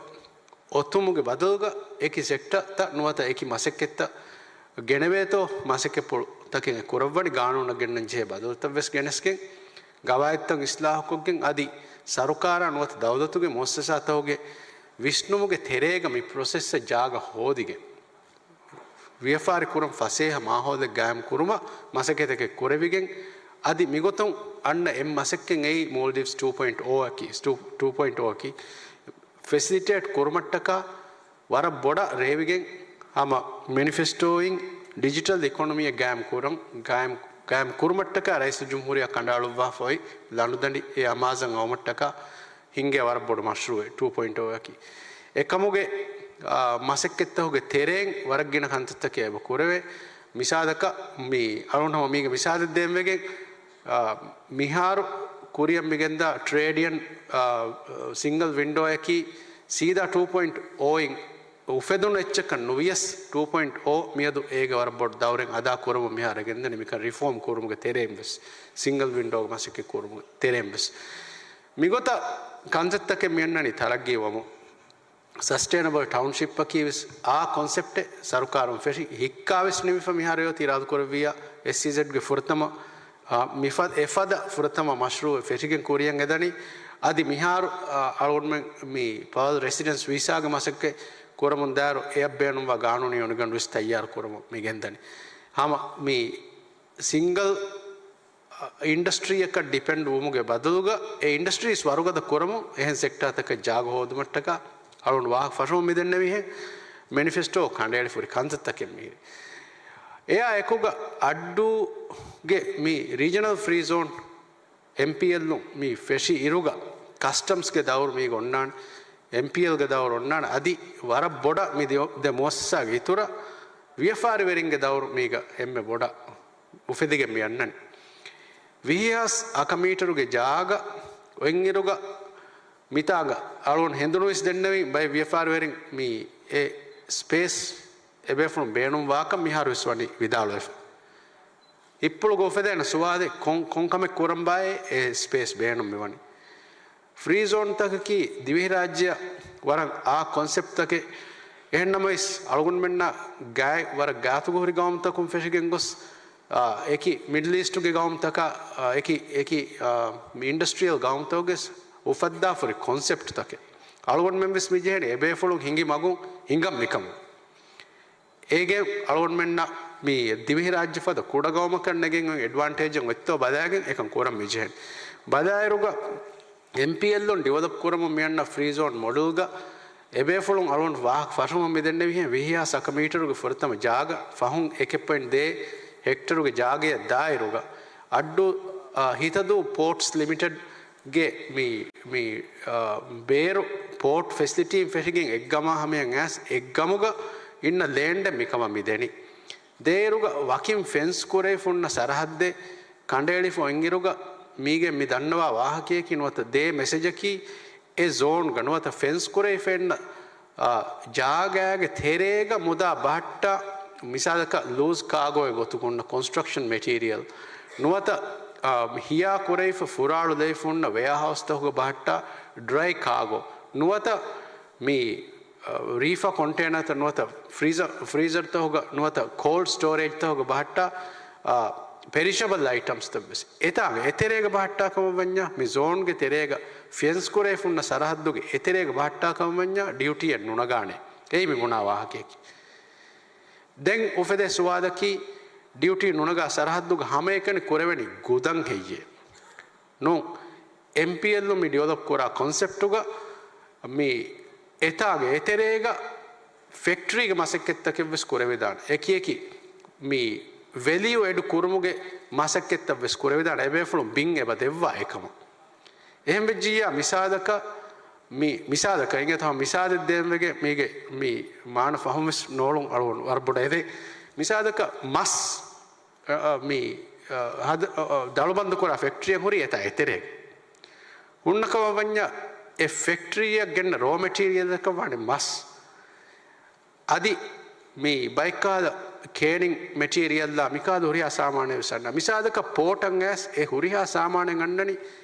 އޮތުމުގެ ބަދަލުގަ، އެކި ސެކްޓަރތައް ނުވަތަ އެކި މަސައްކަތްތައް ގެނެވޭތޯ މަސައްކަތްޕުޅުތަކެއް ކުރައްވަނީ ގާނޫނަށް ގެންނަން ޖެހޭ ބަދަލުތައް ވެސް ގެނެސްގެން، ގަވާއިދުތައް އިސްލާހުކޮށްގެން އަދި ސަރުކާރާ ނުވަތަ ދައުލަތުގެ މުއައްސަސާތަކުގެ ވިސްނުމުގެ ތެރޭގަ މި ޕްރޮސެސްއަށް ޖާގަ ހޯދިގެން، ވިޔަފާރި ކުރަން ފަސޭހަ މާހައުލެއް ގާއިމް ކުރުމަށް މަސައްކަތްތަކެއް ކުރެވިގެން، އަދި މިގޮތުން އަންނަ އެއް މަސައްކަތް އެއީ މޯލްޑިވްސް ޓޫ ޕޮއިންޓް އޯ އަކީ، ޓޫ، ޓޫ ޕޮއިންޓް އޯ އަކީ، ފެސިލިޓޭޓް ކުރުމަށްޓަކާ ވަރަށް ބޮޑަށް ރޭވިގެން ހަމަ މެނިފެސްޓޯއިން ޑިޖިޓަލް އިކޮނޮމީއެއް ގާއިމް ކުރަން، ގާއިމް، ގާއިމް ކުރުމަށްޓަކާ ރައީސުލްޖުމްހޫރިއްޔާ ކަނޑައަޅުއްވާފަ އޮތް ލަނޑުދަނޑި އެ އަމާޒަށް އައުމަށްޓަކާ ހިންގޭ ވަރަށް ބޮޑު މަޝްރޫއެއް ޓޫ ޕޮއިންޓް އޯ އަކީ. އެކަމުގެ، އާ، މަސައްކަތްތަކުގެ ތެރެއިން ވަރަށް ގިނަ ކަންތައްތަކެއް އެބަ ކުރެވޭ. މިސާލަކަށް މި އަޅުން ހަމަ މީގެ މިސާލެއް ދޭން ވެގެން، އާ، މިހާރު ކުރިއަށް މިގެންދާ ޓްރޭޑިއަން، އާ، ސިންގަލް ވިންޑޯއަކީ ސީދާ ޓޫ ޕޮއިންޓް އޯއިން އުފެދުނު އެއްޗަކަށް ނުވިޔަސް، ޓޫ ޕޮއިންޓް އޯ މިއަދު އޭގެ ވަރަށް ބޮޑު ދައުރެއް އަދާ ކުރަމުން މިހާރު ގެންދަނީ. މިކަން ރިފޯމް ކުރުމުގެ ތެރެއިން ވެސް، ސިންގަލް ވިންޑޯގެ މަސައްކަތް ކުރުމުގެ ތެރެއިން ވެސް. މިގޮތަށް ކަންތައްތަކެއް މިއަންނަނީ ތަރައްގީވަމުން. ސަސްޓެއިނަބަލް ޓައުންޝިޕްއަކީ ވެސް އާ ކޮންސެޕްޓެއް ސަރުކާރުން ފެށި ހިއްކާ ވެސް ނިމިފަ މިހާރު އޮތީ އިރާދަކުރެއްވިއްޔާ އެސްއީޒެޑްގެ ފުރަތަމަ، އާ، މިފަ-، އެފަދަ ފުރަތަމަ މަޝްރޫއެއް ފެށިގެން ކުރިއަށް އެދަނީ. އަދި މިހާރު، އާ، އަޅުގަނޑުމެން މި ޕާލް ރެސިޑެންސް ވީސާގެ މަސައްކަތް ކުރަމުން ދާއިރު އެއަށް ބޭނުންވާ ގާނޫނީ އޮނިގަނޑު ވެސް ތައްޔާރު ކުރަމުން މި ގެންދަނީ. ހަމަ މި ސިންގަލް އިންޑަސްޓްރީއަކަށް ޑިޕެންޑް ވުމުގެ ބަދަލުގަ އެ އިންޑަސްޓްރީސް ވަރުގަދަ ކުރަމުން އެހެން ސެކްޓާތަކަށް ޖާގަ ހޯދުމަށްޓަކާ އަޅުން ވާހަކަ ފަށަމުން މިދެންނެވިހެން މެނިފެސްޓޯ ކަނޑައެޅިފަ ހުރި ކަންތައްތަކެއް މީރި. އެއާ އެކުގަ އައްޑޫގެ މި ރީޖަނަލް ފްރީ ޒޯން އެމްޕީއެލްއުން މި ފެށި އިރުގަ ކަސްޓަމްސްގެ ދައުރު މީގަ އޮންނާނެ، އެމްޕީއެލްގެ ދައުރު އޮންނާނެ. އަދި ވަރަށް ބޮޑަށް މި ދެ، ދެ މުއައްސަސާގެ އިތުރަށް ވިޔަފާރިވެރިންގެ ދައުރު މީގަ އެންމެ ބޮޑަށް އުފެދިގެން މި އަންނަނީ. ވިހި ހާސް އަކަ މީޓަރުގެ ޖާގަ އޮތްއިރުގަ މިތާގަ އަޅުގަނޑު ހެނދުނުވެސް ދެންނެވި ބައެއް ވިޔަފާރިވެރިން މި އެ ސްޕޭސް އެބޭފުޅުން ބޭނުންވާކަން މިހާރުވެސް ވަނީ ވިދާޅުވެފަ. އިއްޕުޅުގަ އުފެދޭނެ ސުވާލެއް ކޮން، ކޮން ކަމެއް ކުރަންބާއޭ އެ ސްޕޭސް ބޭނުން މިވަނީ؟ ފްރީ ޒޯންތަކަކީ ދިވެހިރާއްޖެއަށް ވަރަށް އާ ކޮންސެޕްޓްތަކެއް. އެހެންނަމަވެސް، އަޅުގަނޑުމެންނަށް ގާތް، ވަރަށް ގާތުގަ ހުރި ގައުމުތަކުން ފެށިގެން ގޮސް، އާ، އެކި މިޑްލް އީސްޓުގެ ގައުމުތަކާ، އާ، އެކި، އެކި، އާ، މި އިންޑަސްޓްރިއަލް ގައުމުތަކުގެ އުފައްދާފަ ހުރި ކޮންސެޕްޓްތަކެއް. އަޅުގަނޑުމެން ވެސް މި ޖެހެނީ އެބޭފުޅުން ހިނގި މަގުން ހިނގަން މިކަމުން. އޭގެ އަޅުގަނޑުމެންނަށް މި ދިވެހިރާއްޖެ ފަދަ ކުޑަ ގައުމަކަށް ނެގެން އޮތް އެޑްވާންޓޭޖެއް އޮތްތޯ ބަލާގެން އެކަން ކުރަން މިޖެހެން. ބަލާއިރުގަ އެމްޕީއެލްއުން ޑިވެލޮޕް ކުރަމުން މިއަންނަ ފްރީ ޒޯން މޮޑެލްގަ އެބޭފުޅުން އަޅުގަނޑު ވާހަކަ ފަށަމުން މިދެންނެވިހެން ވިހި ހާސް އަކަ މީޓަރުގެ ފުރަތަމަ ޖާގަ ފަހުން އެކެއް ޕޮއިންޓް ދޭއް ހެކްޓަރުގެ ޖާގަޔަށް ދާއިރުގަ އައްޑޫ، އާ، ހިތަދޫ ޕޯޓްސް ލިމިޓެޑް ގެ މި، މި، އާ، ބޭރު ޕޯޓް ފެސިލިޓީން ފެށިގެން އެއްގަމާ ހަމަޔަށް އައިސް އެއްގަމުގަ އިންނަ ލޭންޑެއް މިކަމަށް މި ދެނީ. ދޭއިރުގަ ވަކިން ފެންސް ކުރެވިފަ ހުންނަ ސަރަހައްދެއް ކަނޑައެޅިފަ އޮތްއިރުގަ މީގެ މި ދަންނަވާ ވާހަކަޔަކީ ނުވަތަ ދޭ މެސެޖަކީ އެ ޒޯންގަ ނުވަތަ ފެންސް ކުރެވިފައިންނަ، އާ، ޖާގައިގެ ތެރޭގަ މުދާ ބަހައްޓާ މިސާލަކަށް ލޫޒް ކާގޯއެއް ގޮތުގަ ހުންނަ ކޮންސްޓްރަކްޝަން މެޓީރިއަލް ނުވަތަ، އާ، ހިޔާ ކުރެވިފަ ފުރާޅުލެވިފަ ހުންނަ ވެއާހައުސްތަކުގަ ބަހައްޓާ ޑްރައި ކާގޯ ނުވަތަ މި ރީފާ ކޮންޓޭނަރތައް ނުވަތަ ފްރީޒަ-، ފްރީޒަރތަކުގަ ނުވަތަ ކޯލްޑް ސްޓޯރޭޖްތަކުގަ ބަހައްޓާ، އާ، ޕެރިޝަބަލް އައިޓަމްސްތައް ވެސް އެތާގަ އެތެރޭގަ ބަހައްޓާ ކަމަށް ވަންޏާ، މި ޒޯންގެ ތެރޭގަ ފެންސް ކުރެވިފަ ހުންނަ ސަރަހައްދުގެ އެތެރޭގަ ބަހައްޓާ ކަމަށް ވަންޏާ ޑިއުޓީއެއް ނުނަގާނެ. އެއީ މި ބުނާ ވާހަކަޔަކީ. ދެން އުފެދޭ ސުވާލަކީ، ޑިއުޓީ ނުނަގާ ސަރަހައްދުގަ ހަމައެކަނި ކުރެވެނީ ގުދަން ހެއްޔޭ؟ ނޫން. އެމްޕީއެލްއުން މި ޑިވެލޮޕް ކުރާ ކޮންސެޕްޓުގަ މި އެތާގެ އެތެރޭގަ ފެކްޓްރީގެ މަސައްކަތްތަކެއް ވެސް ކުރެވިދާނެ. އެކިއެކި މި ވެލިއު އެޑް ކުރުމުގެ މަސައްކަތްތައް ވެސް ކުރެވިދާނެ، އެބޭފުޅުން ބިން އެބަ ދެއްވާ އެކަމަށް. އެހެން ވެއްޖިއްޔާ މިސާލަކަށް، މި މިސާލަކަށް އިނގޭތޯ މިސާލެއް ދޭން ވެގެން މީގެ މި މާނަ ފަހުން ވެސް ނޯޅުން އަޅުގަނޑު ވަރަށް ބޮޑަށް އެދެން. މިސާލަކަށް މަސް އަ، އަ، މި، އަ، ހަދ-، އަ، އަ، ދަޅުބަންދުކުރާ ފެކްޓްރީއެއް ހުރީ އެތާ އެތެރޭ. ހުންނަ ކަމަށް ވަންޏާ، އެ ފެކްޓްރީއަށް ގެންނަ ރޯ މެޓީރިއަލަކަށް ވާނެ މަސް. އަދި މި ބައެއްކާލަ ކޭނިން މެޓީރިއަލްއާ މިކާލު ހުރިހާ ސާމާނެއް ވެސް އަންނަ. މިސާލަކަށް ޕޯޓަށް އައިސް އެ ހުރިހާ ސާމާނެއް އަންނަނީ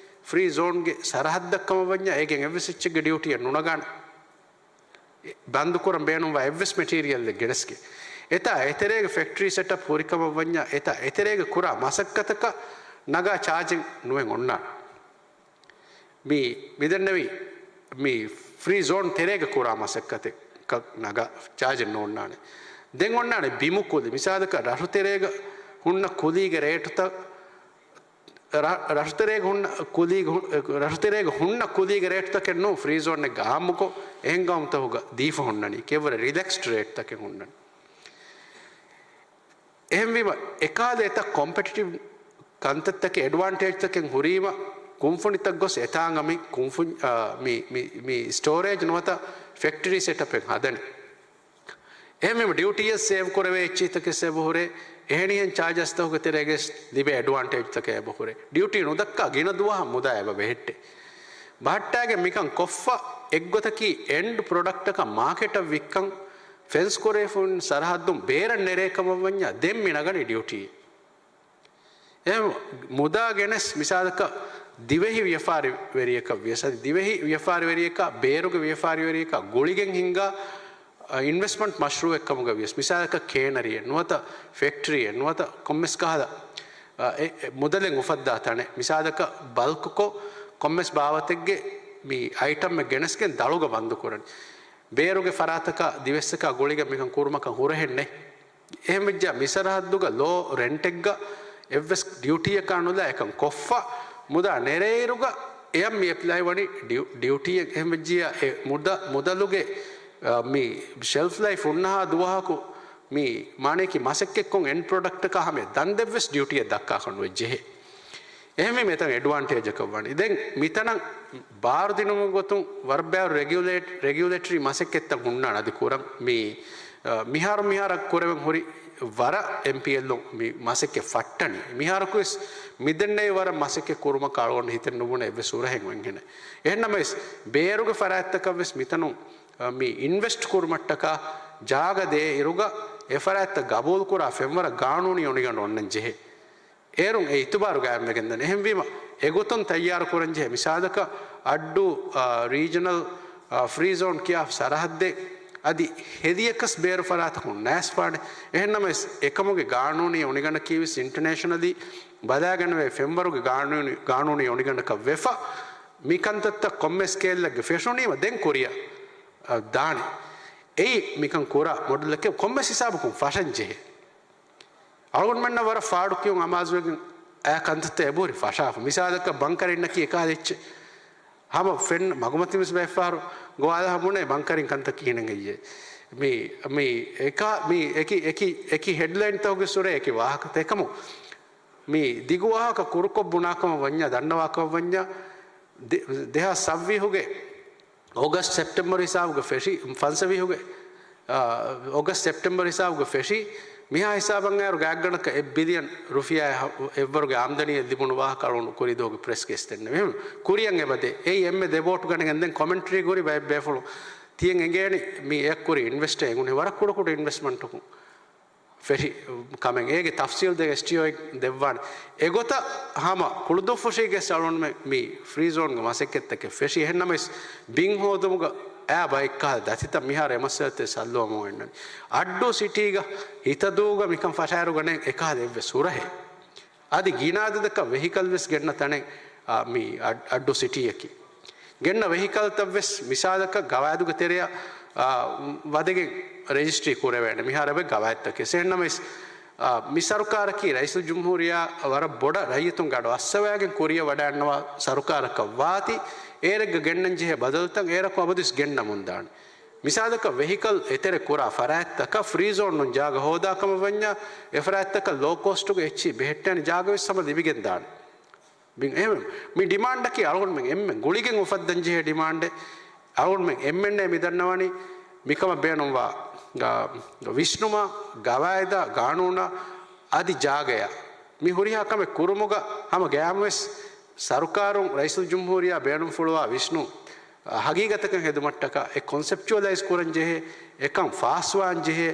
ފްރީ ޒޯންގެ ސަރަހައްދަށް ކަމަށް ވަންޏާ، އޭގެން އެއްވެސް އެއްޗެއްގެ ޑިއުޓީއެއް ނުނަގާނެ. ބަންދުކުރަން ބޭނުންވާ އެއްވެސް މެޓީރިއަލެއް ގެނެސްގެން. އެތާ އެތެރޭގެ ފެކްޓްރީ ސެޓަޕް ހުރިކަމަށް ވަންޏާ، އެތާ އެތެރޭގެ ކުރާ މަސައްކަތަކަށް ނަގާ ޗާޖެއް ނުވެން އޮންނާނެ. މި، މިދެންނެވި މި ފްރީ ޒޯން ތެރޭގަ ކުރާ މަސައްކަތަކަށް ނަގާ ޗާޖެއް ނޯންނާނެ. ދެން އޮންނާނެ ބިމު ކުލި. މިސާލަކަށް ރަށުތެރޭގަ ހުންނަ ކުލީގެ ރޭޓުތައް ރަ-، ރަށުތެރޭގަ ހުންނަ ކުލީގެ ހު-، ރަށުތެރޭގަ ހުންނަ ކުލީގެ ރޭޓުތަކެއް ނޫން، ފްރީ ޒޯންއެއްގަ އާއްމުކޮށް އެހެން ގައުމުތަކުގަ ދީފަ ހުންނަނީ. ކެއުވެރި ރިލެކްސްޑް ރޭޓްތަކެއް ހުންނަނީ. އެހެންވީމަ، އެކާލަ އެތައް ކޮމްޕެޓިޓިވް ކަންތައްތަކެއް، އެޑްވާންޓޭޖްތަކެއް ހުރީމަ، ކުންފުނިތައް ގޮސް އެތާނގަ މި ކުންފުން-، އާ، މި، މި، މި ސްޓޯރޭޖް ނުވަތަ ފެކްޓްރީ ސެޓަޕެއް ހަދަނީ. އެހެންވީމަ ޑިއުޓީއަށް ސޭވް ކުރެވޭ އެއްޗިތަކެއް އެބަހުރޭ، އެހެނިހެން ޗާޖަސްތަކުގެ ތެރޭގައި ލިބޭ އެޑްވާންޓޭޖްތަކެއް އެބަހުރޭ. ޑިއުޓީ ނުދައްކާ ގިނަ ދުވަހަށް މުދާ އެބަ ބެހެއްޓޭ. ބަހައްޓާގެން މިކަން ކޮށްފަ އެއްގޮތަކީ އެންޑް ޕްރޮޑަކްޓަކަށް މާކެޓަށް ވިއްކަން ފެންސް ކުރެވިފައި ހުން ސަރަހައްދުން ބޭރަށް ނެރޭ ކަމަށް ވަންޏާ ދެން މި ނަގަނީ ޑިއުޓީ. އެ މުދާ ގެނެސް މިސާލަކަށް ދިވެހި ވިޔަފާރިވެރިޔަކަށް ވިޔަސް، އަދި ދިވެހި ވިޔަފާރިވެރިޔަކާ ބޭރުގެ ވިޔަފާރިވެރިޔަކާ ގުޅިގެން ހިންގާ، އަ، އިންވެސްޓްމަންޓް މަޝްރޫއެއް ކަމުގަ ވިޔަސް، މިސާލަކަށް ކޭނަރީއެއް ނުވަތަ ފެކްޓްރީއެއް ނުވަތަ ކޮންމެސް ކަހަލަ، އަ، އެ، އެ، މުދަލެއް އުފައްދާ ތަނެއް، މިސާލަކަށް ބަލްކުކޮށް ކޮންމެސް ބާވަތެއްގެ މި އައިޓަމްއެއް ގެނެސްގެން ދަޅުގަ ބަންދުކުރަނީ. ބޭރުގެ ފަރާތަކާ ދިވެއްސަކާ ގުޅިގެން މިކަން ކުރުމަކަށް ހުރަހެއް ނެތް. އެހެންވެއްޖާ މި ސަރަހައްދުގަ ލޯ ރެންޓެއްގަ އެއްވެސް ޑިއުޓީއަކާ ނުލާ އެކަން ކޮށްފަ މުދާ ނެރޭއިރުގަ އެޔަށް މި އެޕްލައި ވަނީ ޑިއު-، ޑިއުޓީއެއް. އެހެންވެއްޖިއްޔާ އެ މުދަ-، މުދަލުގެ، އަ، މި ޝެލްފް ލައިފް ހުންނަހާ ދުވަހަކު މި މާނަޔަކީ މަސައްކަތްކޮށް އެންޑް ޕްރޮޑަކްޓަކާ ހަމަޔަށް ދަންދެއްވެސް ޑިއުޓީއެއް ދައްކާކަށް ނުވެއްޖެހޭ. އެހެންވީމަ އެތަން އެޑްވާންޓޭޖަކަށް ވަނީ. ދެން މިތަނަށް ބާރުދިނުމުގެ ގޮތުން ވަރަށް ބައިވަރު ރެގިއުލޭޓް-، ރެގިއުލޭޓަރީ މަސައްކަތްތައް ހުންނާނެ އަދި ކުރަން. މި، އަ، މިހާރު މިހާރަށް ކުރެވެން ހުރި ވަރަށް އެމްޕީއެލްއުން މި މަސައްކަތް ފައްޓަނީ. މިހާރަކުވެސް މިދެންނެވި ވަރަށް މަސައްކަތް ކުރުމަކަށް އަޅުގަނޑު ހިތެއް ނުބުނެ އެއްވެސް ހުރަހެއް އޮތްހެނެއް. އެހެންނަމަވެސް ބޭރުގެ ފަރާތްތަކަށްވެސް މިތަނުން، އަ، މި އިންވެސްޓް ކުރުމަށްޓަކާ ޖާގަ ދޭ އިރުގަ އެ ފަރާތްތައް ގަބޫލުކުރާ ފެންވަރަށް ގާނޫނީ އޮނިގަނޑު އޮންނަން ޖެހޭ. އޭރުން އެ އިތުބާރު ގާއިމްވެގެންދަނީ. އެހެންވީމަ، އެގޮތުން ތައްޔާރު ކުރަންޖެހޭ. މިސާލަކަށް، އައްޑޫ، އާ، ރީޖަނަލް، އާ، ފްރީ ޒޯން ކިޔާ ސަރަހައްދެއް އަދި ހެދިޔަކަސް ބޭރު ފަރާތަކުން ނައިސްފާނެ. އެހެންނަމަވެސް، އެކަމުގެ ގާނޫނީ އޮނިގަނޑަކީވެސް އިންޓަނޭޝަނަލީ ބަލާގަންނަވޭ ފެންވަރުގެ ގާނޫނީ، ގާނޫނީ އޮނިގަނޑަކަށް ވެފަ، މިކަންތައްތައް ކޮންމެ ސްކޭލްއެއްގެ ފެށުނީމަ ދެން ކުރިއަށް، އާ، ދާނެ. އެއީ މިކަން ކުރާ މޮޑެލްއެކޭ. ކޮންމެސް ހިސާބަކުން ފަށަންޖެހޭ. އަޅުގަނޑުމެންނަށް ވަރަށް ފާޑުކިޔުން އަމާޒުވެގެން އައި ކަންތައްތައް އެބަހުރި ފަށާފަ. މިސާލަކަށް ބަންކަރިންނަކީ އެކަހަލަ އެއްޗެއް. ހަމަ ފެން މަގުމަތިންވެސް ބައެއްފަހަރު ގޮވާލަހަ ބުނޭ ބަންކަރިން ކަންތައް ކިހިނެއް ހެއްޔޭ. މި، މި އެކާ، މި އެކި، އެކި، އެކި ހެޑްލައިންތަކުގެ ސުރެ އެކި ވާހަކަ އެކަމު. މި ދިގު ވާހަކަ ކުރުކޮށް ބުނާކަމަށް ވަންޏާ، ދަންނަވާކަމަށް ވަންޏާ، ދެ-، ދެހާސް ސައްވީހުގެ އޮގަސްޓް ސެޕްޓެމްބަރު ހިސާބުގަ ފެށި، ފަންސަވީހުގެ، އާ، އޮގަސްޓް ސެޕްޓެމްބަރު ހިސާބުގަ ފެށި، މިހާ ހިސާބަށް އައިރު ގާތްގަނޑަކަށް އެއް ބިލިއަން ރުފިޔާ އެއް ހަ-، އެއްވަރުގެ އާމްދަނީއެއް ލިބުނު ވާހަކަ އަޅުގަނޑު ކުރީ ދުވަހުގެ ޕްރެސްގެ އިސްތެންނެވި. ކުރިއަށް އެބަދޭ. އެއީ އެންމެ ދެބޯޓު ގަނެގެން ދެން ކޮމެންޓްރީ ކުރި ބައެއް ބޭފުޅުން ތިޔަން އެނގޭނީ މި އެއަށް ކުރި އިންވެސްޓެއް އެނގުނީ ވަރަށް ކުޑަކުޑަ އިންވެސްޓްމަންޓަކުން. ފެށި ކަމެއް އޭގެ ތަފްސީލް ދެން އެސްޓީއޯއަށް ދެއްވާނެ. އެގޮތަށް ހަމަ ކުޅުދުއްފުށީގެ ސަޅުންމެ މި ފްރީ ޒޯންގެ މަސައްކަތްތަކެއް ފެށި. އެހެންނަމަވެސް ބިން ހޯދުމުގަ އާ ބައެއްކަހަލަ ދަތިތައް މިހާރު އެމައްސަލަތެއް ސައްލުވަމުން އެންނަނީ. އައްޑޫ ސިޓީގަ ހިތަދޫގަ މިކަން ފަށާއިރުގަނެ އެކަހަލަ އެއްވެސް ހުރަހެއް. އަދި ގިނަ އަދަދަކަށް ވެހިކަލް ވެސް ގެންނަ ތަނެއް، އާ، މި އައް-، އައްޑޫ ސިޓީއަކީ. ގެންނަ ވެހިކަލްތައް ވެސް މިސާލަކަށް ގަވާއިދުގެ ތެރެއަށް، އާ، ވަދެގެން ރަޖިސްޓްރީ ކުރެވޭނެ. މިހާރު އެބަ ގަވާއިދުތަކެއް. އެހެންނަމަވެސް، އާ، މި ސަރުކާރަކީ ރައީސުލްޖުމްހޫރިއްޔާ ވަރަށް ބޮޑަށް ރައްޔިތުންގެ އަޑު އައްސަވާގެން ކުރިއަށް ވަޑައިގަންނަވާ ސަރުކާރަކަށް ވާތީ، އޭރެއްގަ ގެންނަން ޖެހޭ ބަދަލުތައް އޭރަކު އަބަދުވެސް ގެންނަމުންދާނެ. މިސާލަކަށް ވެހިކަލް އެތެރެ ކުރާ ފަރާތްތަކަށް ފްރީ ޒޯނުން ޖާގަ ހޯދާ ކަމަށް ވަންޏާ، އެ ފަރާތްތަކަށް ލޯ ކޯސްޓުގަ އެއްޗިހި ބެހެއްޓޭނެ ޖާގަ ވެސް ހަމަ ލިބިގެން ދާނެ. މި-، އެހެން މި ޑިމާންޑަކީ އަޅުގަނޑުމެން އެންމެން ގުޅިގެން އުފައްދަން ޖެހޭ ޑިމާންޑެއް. އަޅުގަނޑުމެން އެންމެންނޭ މި ދަންނަވަނީ މިކަމަށް ބޭނުންވާ، ގ-، ވިސްނުމާ، ގަވާއިދާ، ގާނޫނާ އަދި ޖާގަޔާ. މި ހުރިހާ ކަމެއް ކުރުމުގަ ހަމަ ގަޔާމުވެސް ސަރުކާރުން ރައީސުލްޖުމްހޫރިއްޔާ ބޭނުންފުޅުވާ ވިސްނުން ހަގީގަތަކަށް ހެދުމަށްޓަކާ އެ ކޮންސެޕްޗުއަލައިޒް ކުރަން ޖެހޭ، އެކަން ފާސްވާން ޖެހޭ،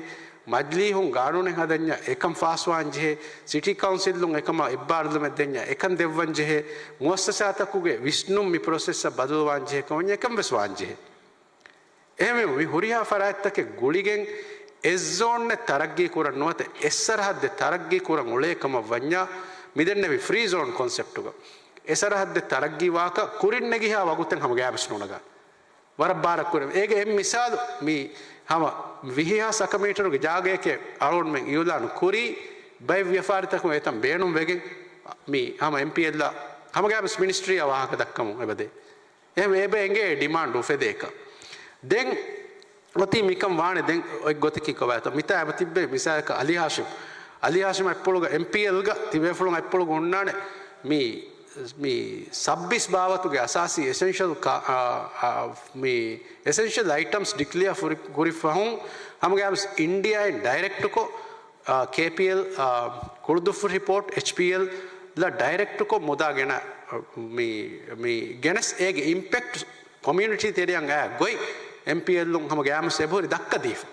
މަޖިލީހުން ގާނޫނެއް ހަދަންޏާ އެކަން ފާސްވާން ޖެހޭ، ސިޓީ ކައުންސިލުން އެކަމަށް އެއްބާރުލުމެއް ދެންޏާ އެކަން ދެއްވަން ޖެހޭ، މުއައްސަސާތަކުގެ ވިސްނުން މި ޕްރޮސެސްއަށް ބަދަލުވާން ޖެހޭ ކަމަށް އެކަން ވެސް ވާން ޖެހޭ. އެހެންވީމަ، މި ހުރިހާ ފަރާތްތަކެއް ގުޅިގެން އެއް ޒޯނެއް ތަރައްގީ ކުރަން ނުވަތަ އެއް ސަރަހައްދެއް ތަރައްގީ ކުރަން އުޅޭ ކަމަށް ވަންޏާ، މި ދެންނެވި ފްރީ ޒޯން ކޮންސެޕްޓުގަ އެ ސަރަހައްދެއް ތަރައްގީ ވާކަށް ކުރިން ނެގިހާ ވަގުތެއް ހަމަ ގާބިސް ނުނަގާ. ވަރަށް ބާރަށް ކުރެވޭ. އޭގެ އެއް މިސާލު މި ހަމަ ވިހި ހާސް އަކަ މީޓަރުގެ ޖާގައެކޭ އަޅުގަނޑުމެން އިއުލާނު ކުރީ، ބައެއް ވިޔަފާރިތަކުން އެތަން ބޭނުން ވެގެން މި ހަމަ އެމްޕީއެލްއާ ހަމަ ގާބިސް މިނިސްޓްރީއާ ވާހަކަ ދައްކަމުން އެބަދޭ. އެހެން އެބަ އެނގޭ ޑިމާންޑް އުފެދޭކަށް. ދެން އޮތީ މިކަން ވާނެ ދެން އޮތް ގޮތަކީ ކޮބާތޯ؟ މިތާ އެބަ ތިއްބެވި މިސާލަކަށް އަލީ ހާޝިމް. އަލީ ހާޝިމް އަތްޕުޅުގަ އެމްޕީއެލްގަ ތިބޭފުޅުން އަތްޕުޅުގަ ހުންނާނެ މި، މި ސައްބީސް ބާވަތުގެ އަސާސީ އެސެންޝަލް ކާ-، އާ، އާ، މި އެސެންޝަލް އައިޓަމްސް ޑިކްލެއާ ފުރި-، ކުރި ފަހުން ހަމަގައިމުވެސް އިންޑިއާއިން ޑައިރެކްޓުކޮށް، އާ، ކޭޕީއެލް، އާ، ކުޅުދުއްފުށި ޕޯޓް، އެޗްޕީއެލް އަށް ޑައިރެކްޓުކޮށް މުދާ ގެނަ-، މި، މި ގެނެސް އޭގެ އިމްޕެކްޓް ކޮމިއުނިޓީ ތެރެއަށް އާ ގޮތް އެމްޕީއެލްއުން ހަމަ ގައިމުވެސް އެބަހުރި ދައްކަދީފަ.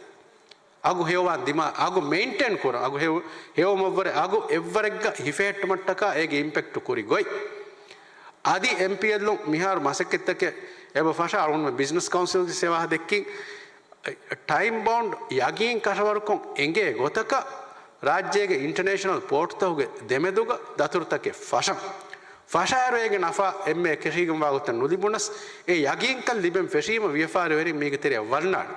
އަގު ހެޔޮވާން ދިމާ، އަގު މެއިންޓެއިން ކުރަން، އަގު ހެޔޮ-، ހެޔޮވުމަށްވުރެ އަގު އެއްވަރެއްގަ ހިފެހެއްޓުމަށްޓަކާ އޭގެ އިމްޕެކްޓު ކުރި ގޮތް. އަދި އެމްޕީއެލްއުން މިހާރު މަސައްކަތްތަކެއް އެބަ ފަށާ އަޅުގަނޑުމެން ބިޒްނަސް ކައުންސިލްގެ ސެވާ ދެއްކިން ޓައިމް ބައުންޑް ޔަގީން ކަށަވަރުކޮށް އެނގޭ ގޮތަކަށް ރާއްޖޭގެ އިންޓަނޭޝަނަލް ޕޯޓްތަކުގެ ދެމެދުގަ ދަތުރުތަކެއް ފަށަން. ފަށާއިރު އޭގެ ނަފާ އެންމެ އެކަށީގެންވާ ގޮތަށް ނުލިބުނަސް، އެ ޔަގީންކަން ލިބެން ފެށީމަ ވިޔަފާރިވެރިން މީގެ ތެރެއަށް ވަންނާނެ.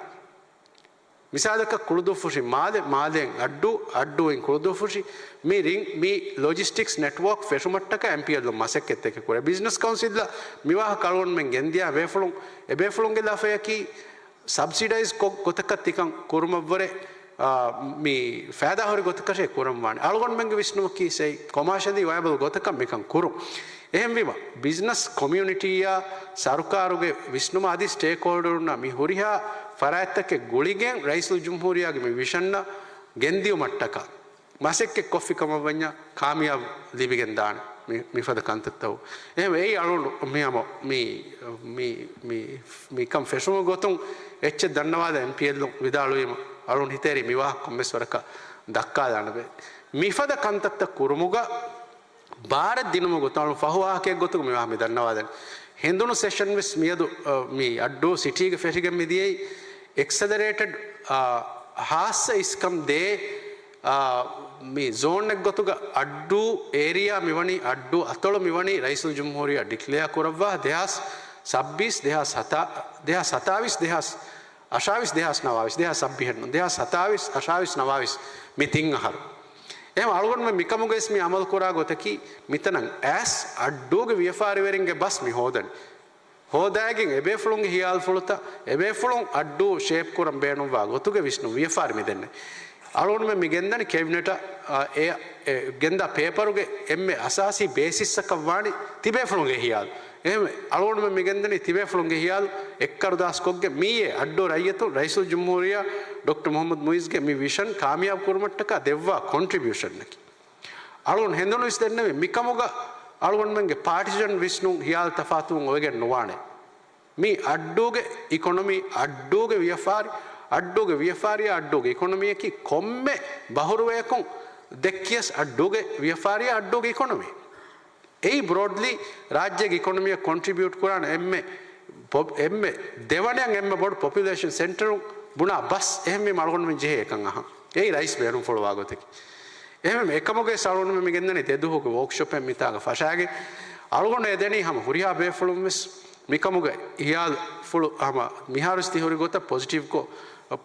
މިސާލަކަށް ކުޅުދުއްފުށި މާލެ، މާލެއިން އައްޑޫ، އައްޑޫއިން ކުޅުދުއްފުށި، މި ރިން، މި ލޮޖިސްޓިކްސް ނެޓްވޯކް ފެށުމަށްޓަކާ އެމްޕީއެލްއުން މަސައްކަތްތަކެއް ކުރޭ. ބިޒްނަސް ކައުންސިލްއަށް މިވާހަކަ އަޅުގަނޑުމެން ގެންދިޔާ ބޭފުޅުން، އެބޭފުޅުންގެ ލަފަޔަކީ ސަބްސިޑައިޒް ކޮށް ގޮތަކަށް ތިކަން ކުރުމަށްވުރެ، އާ، މި ފައިދާހުރި ގޮތަކަށޭ ކުރަންވާނެ. އަޅުގަނޑުމެންގެ ވިސްނުމަކީ ސެއި ކޮމާޝަލީ ވަޔަބަލް ގޮތަކަށް މިކަން ކުރުން. އެހެންވީމަ، ބިޒްނަސް ކޮމިއުނިޓީއާ ސަރުކާރުގެ ވިސްނުމާ އަދި ސްޓޭކްހޯލްޑަރުންނާ މި ހުރިހާ ފަރާތްތަކެއް ގުޅިގެން ރައީސުލްޖުމްހޫރިއްޔާގެ މި ވިޝަންއަށް ގެންދިއުމަށްޓަކާ މަސައްކަތް ކޮށްފި ކަމަށްވަންޏާ ކާމިޔާބު ލިބިގެން ދާނެ. މި، މިފަދަ ކަންތައްތައް. އެހެން އެއީ އަޅުގަނޑު މި ހަމަ މި، މި، މި، މިކަން ފެށުމުގެ ގޮތުން އެއްޗެއް ދަންނަވާލަ އެމްޕީއެލްއުން ވިދާޅުވީމަ އަޅުގަނޑު ހިތޭރީ މި ވާހަކަ ކޮންމެސް ވަރަކަށް ދައްކާލާނެ ބޭ. މިފަދަ ކަންތައްތައް ކުރުމުގަ ބާރެއް ދިނުމުގެ ގޮތުން ފަހު ވާހަކައެއް ގޮތުގަ މިވާހަ މި ދަންނަވާލަން. ހެނދުނު ސެޝަން ވެސް މިއަދު، އަ، މި އައްޑޫ ސިޓީގެ ފެށިގެން މިދިޔައީ އެކްސެލަރޭޓެޑް، އަ، ހާއްސަ އިސްކަން ދޭ، އަ، މި ޒޯނެއް ގޮތުގަ އައްޑޫ އޭރިއާ މިވަނީ، އައްޑޫ އަތޮޅު މިވަނީ ރައީސުލްޖުމްހޫރިއްޔާ ޑިކްލެއާ ކުރައްވާ ދެހާސް ސައްބީސް، ދެހާސް ހަތާ-، ދެހާސް ހަތާވީސް، ދެހާސް އަށާވީސް، ދެހާސް ނަވާވީސް، ދެހާސް ސައްބީހެއް ނޫން، ދެހާސް ހަތާވީސް، އަށާވީސް، ނަވާވީސް މި ތިން އަހަރު. އެހެން އަޅުގަނޑުމެން މިކަމުގައިސް މި އަމަލުކުރާ ގޮތަކީ، މިތަނަށް އައިސް އައްޑޫގެ ވިޔަފާރިވެރިންގެ ބަސް މި ހޯދަނީ. ހޯދާގެން އެބޭފުޅުންގެ ހިޔާލުފުޅުތައް، އެބޭފުޅުން އައްޑޫ ޝޭޕް ކުރަން ބޭނުންވާ ގޮތުގެ ވިސްނުން ވިޔަފާރި މި ދެންނެވި. އަޅުގަނޑުމެން މި ގެންދަނީ ކެބިނެޓަށް، އާ، އެ، އެ ގެންދާ ޕޭޕަރުގެ އެންމެ އަސާސީ ބޭސިސްއަކަށް ވާނީ ތިބޭފުޅުންގެ ހިޔާލު. އެހެންވެ، އަޅުގަނޑުމެން މި ގެންދަނީ ތިބޭފުޅުންގެ ހިޔާލު އެއްކަރުދާސްކޮށްގެން މިއީ އައްޑޫ ރައްޔިތުން ރައީސުލްޖުމްހޫރިއްޔާ ޑޮކްޓަރ މުޙައްމަދު މުޢިއްޒުގެ މި ވިޝަން ކާމިޔާބު ކުރުމަށްޓަކާ ދެއްވާ ކޮންޓްރިބިއުޝަންއަކީ. އަޅުގަނޑު ހެނދުނު ވިސް ދެންނެވި މިކަމުގަ އަޅުގަނޑުމެންގެ ޕާޓިޒަން ވިސްނުން ހިޔާލު ތަފާތުވުން އޮވެގެން ނުވާނެ. މީ އައްޑޫގެ އިކޮނޮމީ، އައްޑޫގެ ވިޔަފާރި، އައްޑޫގެ ވިޔަފާރިއާ އައްޑޫގެ އިކޮނޮމީއަކީ ކޮންމެ ބަހުރުވަޔަކުން ދެއްކިޔަސް އައްޑޫގެ ވިޔަފާރިއާ އައްޑޫގެ އިކޮނޮމީ. އެއީ ބްރޯޑްލީ ރާއްޖޭގެ އިކޮނޮމީއަށް ކޮންޓްރިބިއުޓް ކުރާނެ އެންމެ ޕޮޕް-، އެންމެ ދެވަނައަށް އެންމެ ބޮޑު ޕޮޕިއުލޭޝަން ސެންޓަރުން ބުނާ ބަސް އެހެންވީމަ އަޅުގަނޑުމެން ޖެހޭ އެކަން އަހަން. އެއީ ރައީސް ބޭނުންފުޅުވާ ގޮތަކީ. އެހެން އެކަމުގައި އަޅުގަނޑުމެން މި ގެންދަނީ ދެ ދުވަހުގެ ވޯކްޝޮޕެއް މިތާގަ ފަށާގެން. އަޅުގަނޑު އެދެނީ ހަމަ ހުރިހާ ބޭފުޅުން ވެސް މިކަމުގައި ހިޔާލުފުޅު ހަމަ މިހާރުވެސް ތި ހުރި ގޮތަށް ޕޮޒިޓިވްކޮށް،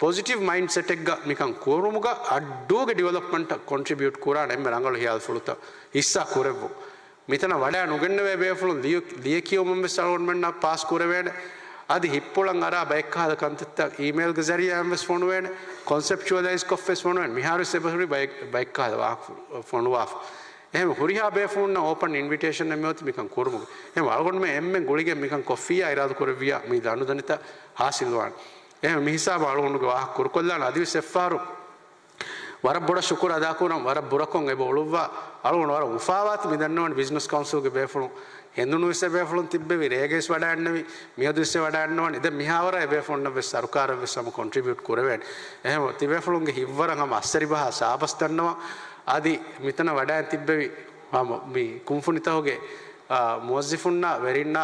ޕޮޒިޓިވް މައިންޑްސެޓެއްގަ މިކަން ކުރުމުގަ އައްޑޫގެ ޑިވެލޮޕްމަންޓަށް ކޮންޓްރިބިއުޓް ކުރާނެ އެންމެ ރަނގަޅު ހިޔާލުފުޅުތައް ހިއްސާ ކުރެއްވުން. މިތަނަށް ވަޑައި ނުގެންނެވޭ ބޭފުޅުން ލިޔު-، ލިޔެކިޔުމުން ވެސް އަޅުގަނޑުމެންނަށް ޕާސް ކުރެވޭނެ. އަދި ހިތްޕުޅަށް އަރާ ބައެއްކަހަލަ ކަންތައްތައް އީމެއިލްގެ ޒަރީއާއިން ވެސް ފޮނުވޭނެ. ކޮންސެޕްޗުއަލައިޒް ކޮށް ވެސް ފޮނުވޭނެ. މިހާރު ވެސް އެބަހުރި ބައެއް، ބައެއްކަހަލަ ވާހަކަ ފޮނުވާފަ. އެހެން ހުރިހާ ބޭފުޅުންނަށް އޯޕަން އިންވިޓޭޝަން އެއް މިއޮތީ މިކަން ކުރުމުގެ. އެހެން އަޅުގަނޑުމެން އެންމެން ގުޅިގެން މިކަން ކޮށްފިއްޔާ އިރާދަ ކުރެއްވިއްޔާ މި ލަނޑުދަނޑިތައް ހާސިލްވާނެ. އެހެން މި ހިސާބަށް އަޅުގަނޑުގެ ވާހަކަ ކުރުކޮށްލާނެ. އަދިވެސް އެއްފަހަރު ވަރަށް ބޮޑަށް ޝުކުރު އަދާކުރަން، ވަރަށް ބުރަކޮށް އެބަ އުޅުއްވާ. އަޅުގަނޑު ވަރަށް އުފާވާތި މި ދަންނަވަން ބިޒްނަސް ކައުންސިލްގެ ބޭފުޅުން ހެނދުނުވެސް އެބޭފުޅުން ތިއްބެވި، ރޭގައިސް ވަޑައިންނެވި، މިއަދުވެސް އެ ވަޑައިންނަވަން. ދެން މިހާވަރަށް އެބޭފުޅުންނަށްވެސް ސަރުކާރަށްވެސް ހަމަ ކޮންޓްރިބިއުޓް ކުރެވޭނެ. އެހެން ތިބޭފުޅުންގެ ހިތްވަރަށް ހަމަ އައްސަރިބަހާ ސާބަސް ދަންނަވަން. އަދި މިތަނަށް ވަޑައިން ތިއްބެވި ހަމަ މި ކުންފުނިތަކުގެ، އާ، މުވައްޒިފުންނާ ވެރިންނާ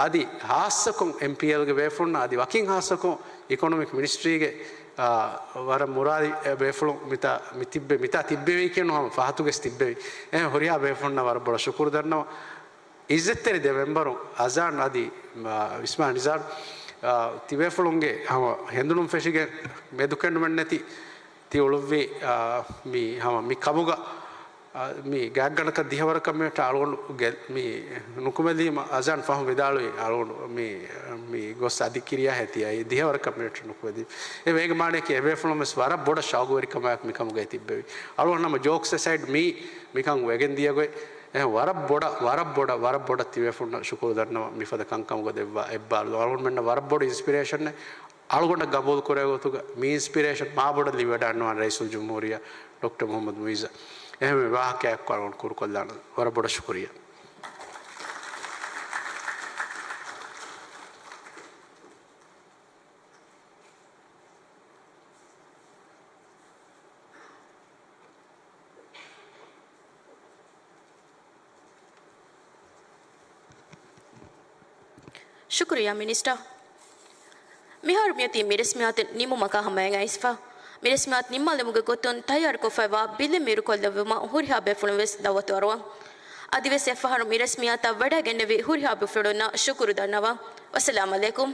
އަދި ހާއްސަކޮށް އެމްޕީއެލްގެ ބޭފުޅުންނާ އަދި ވަކިން ހާއްސަކޮށް އިކޮނޮމިކް މިނިސްޓްރީގެ، އާ، ވަރަށް މުރާދި ބޭފުޅުން މިތާ މި ތިއްބެ، މިތާ ތިއްބެވީ ކިޔަން ހަމަ ފަހަތުގެސް ތިއްބެވި. އެ ހުރިހާ ބޭފުޅުންނަށް ވަރަށް ބޮޑަށް ޝުކުރު ދަންނަވަން. އިއްޒަތްތެރި ދެ މެމްބަރު އަޒާން އަދި، އާ، އިސްމާ ނިޒާން، އާ، ތިބޭފުޅުންގެ ހަމަ ހެނދުނުން ފެށިގެން މެދުކެނޑުމެއްނެތި ތި އުޅުއްވި، އާ، މި ހަމަ މި ކަމުގަ، އާ، މި ގާތްގަނޑަކަށް ދިހަވަރަކަށް މިނެޓް އަޅުގަނޑު ގެ-، މި ނުކުމެލީމަ އަޒާން ފަހުން ވިދާޅުވި އަޅުގަނޑު މި، މި ގޮސް އަދި ކިރިޔާ ހޭ ތިޔައީ ދިހަވަރަކަށް މިނެޓް ނުކުމެލީ. އެ ވޭގެ މާނަޔަކީ އެބޭފުޅުން ވެސް ވަރަށް ބޮޑަށް ޝައުގުވެރިކަމާއެކު މިކަމުގައި ތިއްބެވި. އަޅުގަނޑު ހަމަ ޖޯކްސް އެސައިޑް މީ މިކަން ވެގެން ދިޔަ ގޮތް އެ ވަރަށް ބޮޑަށް، ވަރަށް ބޮޑަށް، ވަރަށް ބޮޑަށް ތިބޭފުޅުންނަށް ޝުކުރު ދަންނަވަން މިފަދަ ކަންކަމުގަ ދެއްވާ އެއްބާރުލުން. އަޅުގަނޑުމެންނަށް ވަރަށް ބޮޑު އިންސްޕިރޭޝަންއެއް. އަޅުގަނޑަށް ގަބޫލު ކުރެވޭ ގޮތުގަ މި އިންސްޕިރޭޝަން މާބޮޑަށް ލިބިވަޑައިގަންނަވާނެ ރައީސުލްޖުމްހޫރިއްޔާ ޑޮކްޓަރ މުޙައްމަދު މުޢިއްޒަށް. އެހެންވެ ވާހަކައެއް އަޅުގަނޑު ކުރުކޮށްލާނަން. ވަރަށް ބޮޑަށް ޝުކުރިއްޔާ. ޝުކުރިއްޔާ މިނިސްޓަރ. މިހާރު މިއޮތީ މި ރަސްމިއްޔާތު ނިމުމަކާ ހަމައަށް އައިސްފަ. މި ރަސްމިއްޔާތު ނިންމާލުމުގެ ގޮތުން ތައްޔާރުކޮށްފައިވާ ބިލެއް މީރުކޮށްލެއްވުމަށް ހުރިހާ ބޭފުޅުން ވެސް ދައުވަތު އަރުވަން. އަދިވެސް އެއްފަހަރު މި ރަސްމިއްޔާތަށް ވަޑައިގެންނެވި ހުރިހާ ބޭފުޅުންނަށް ޝުކުރު ދަންނަވަން. ވައްސަލާމް އަލައިކުމް.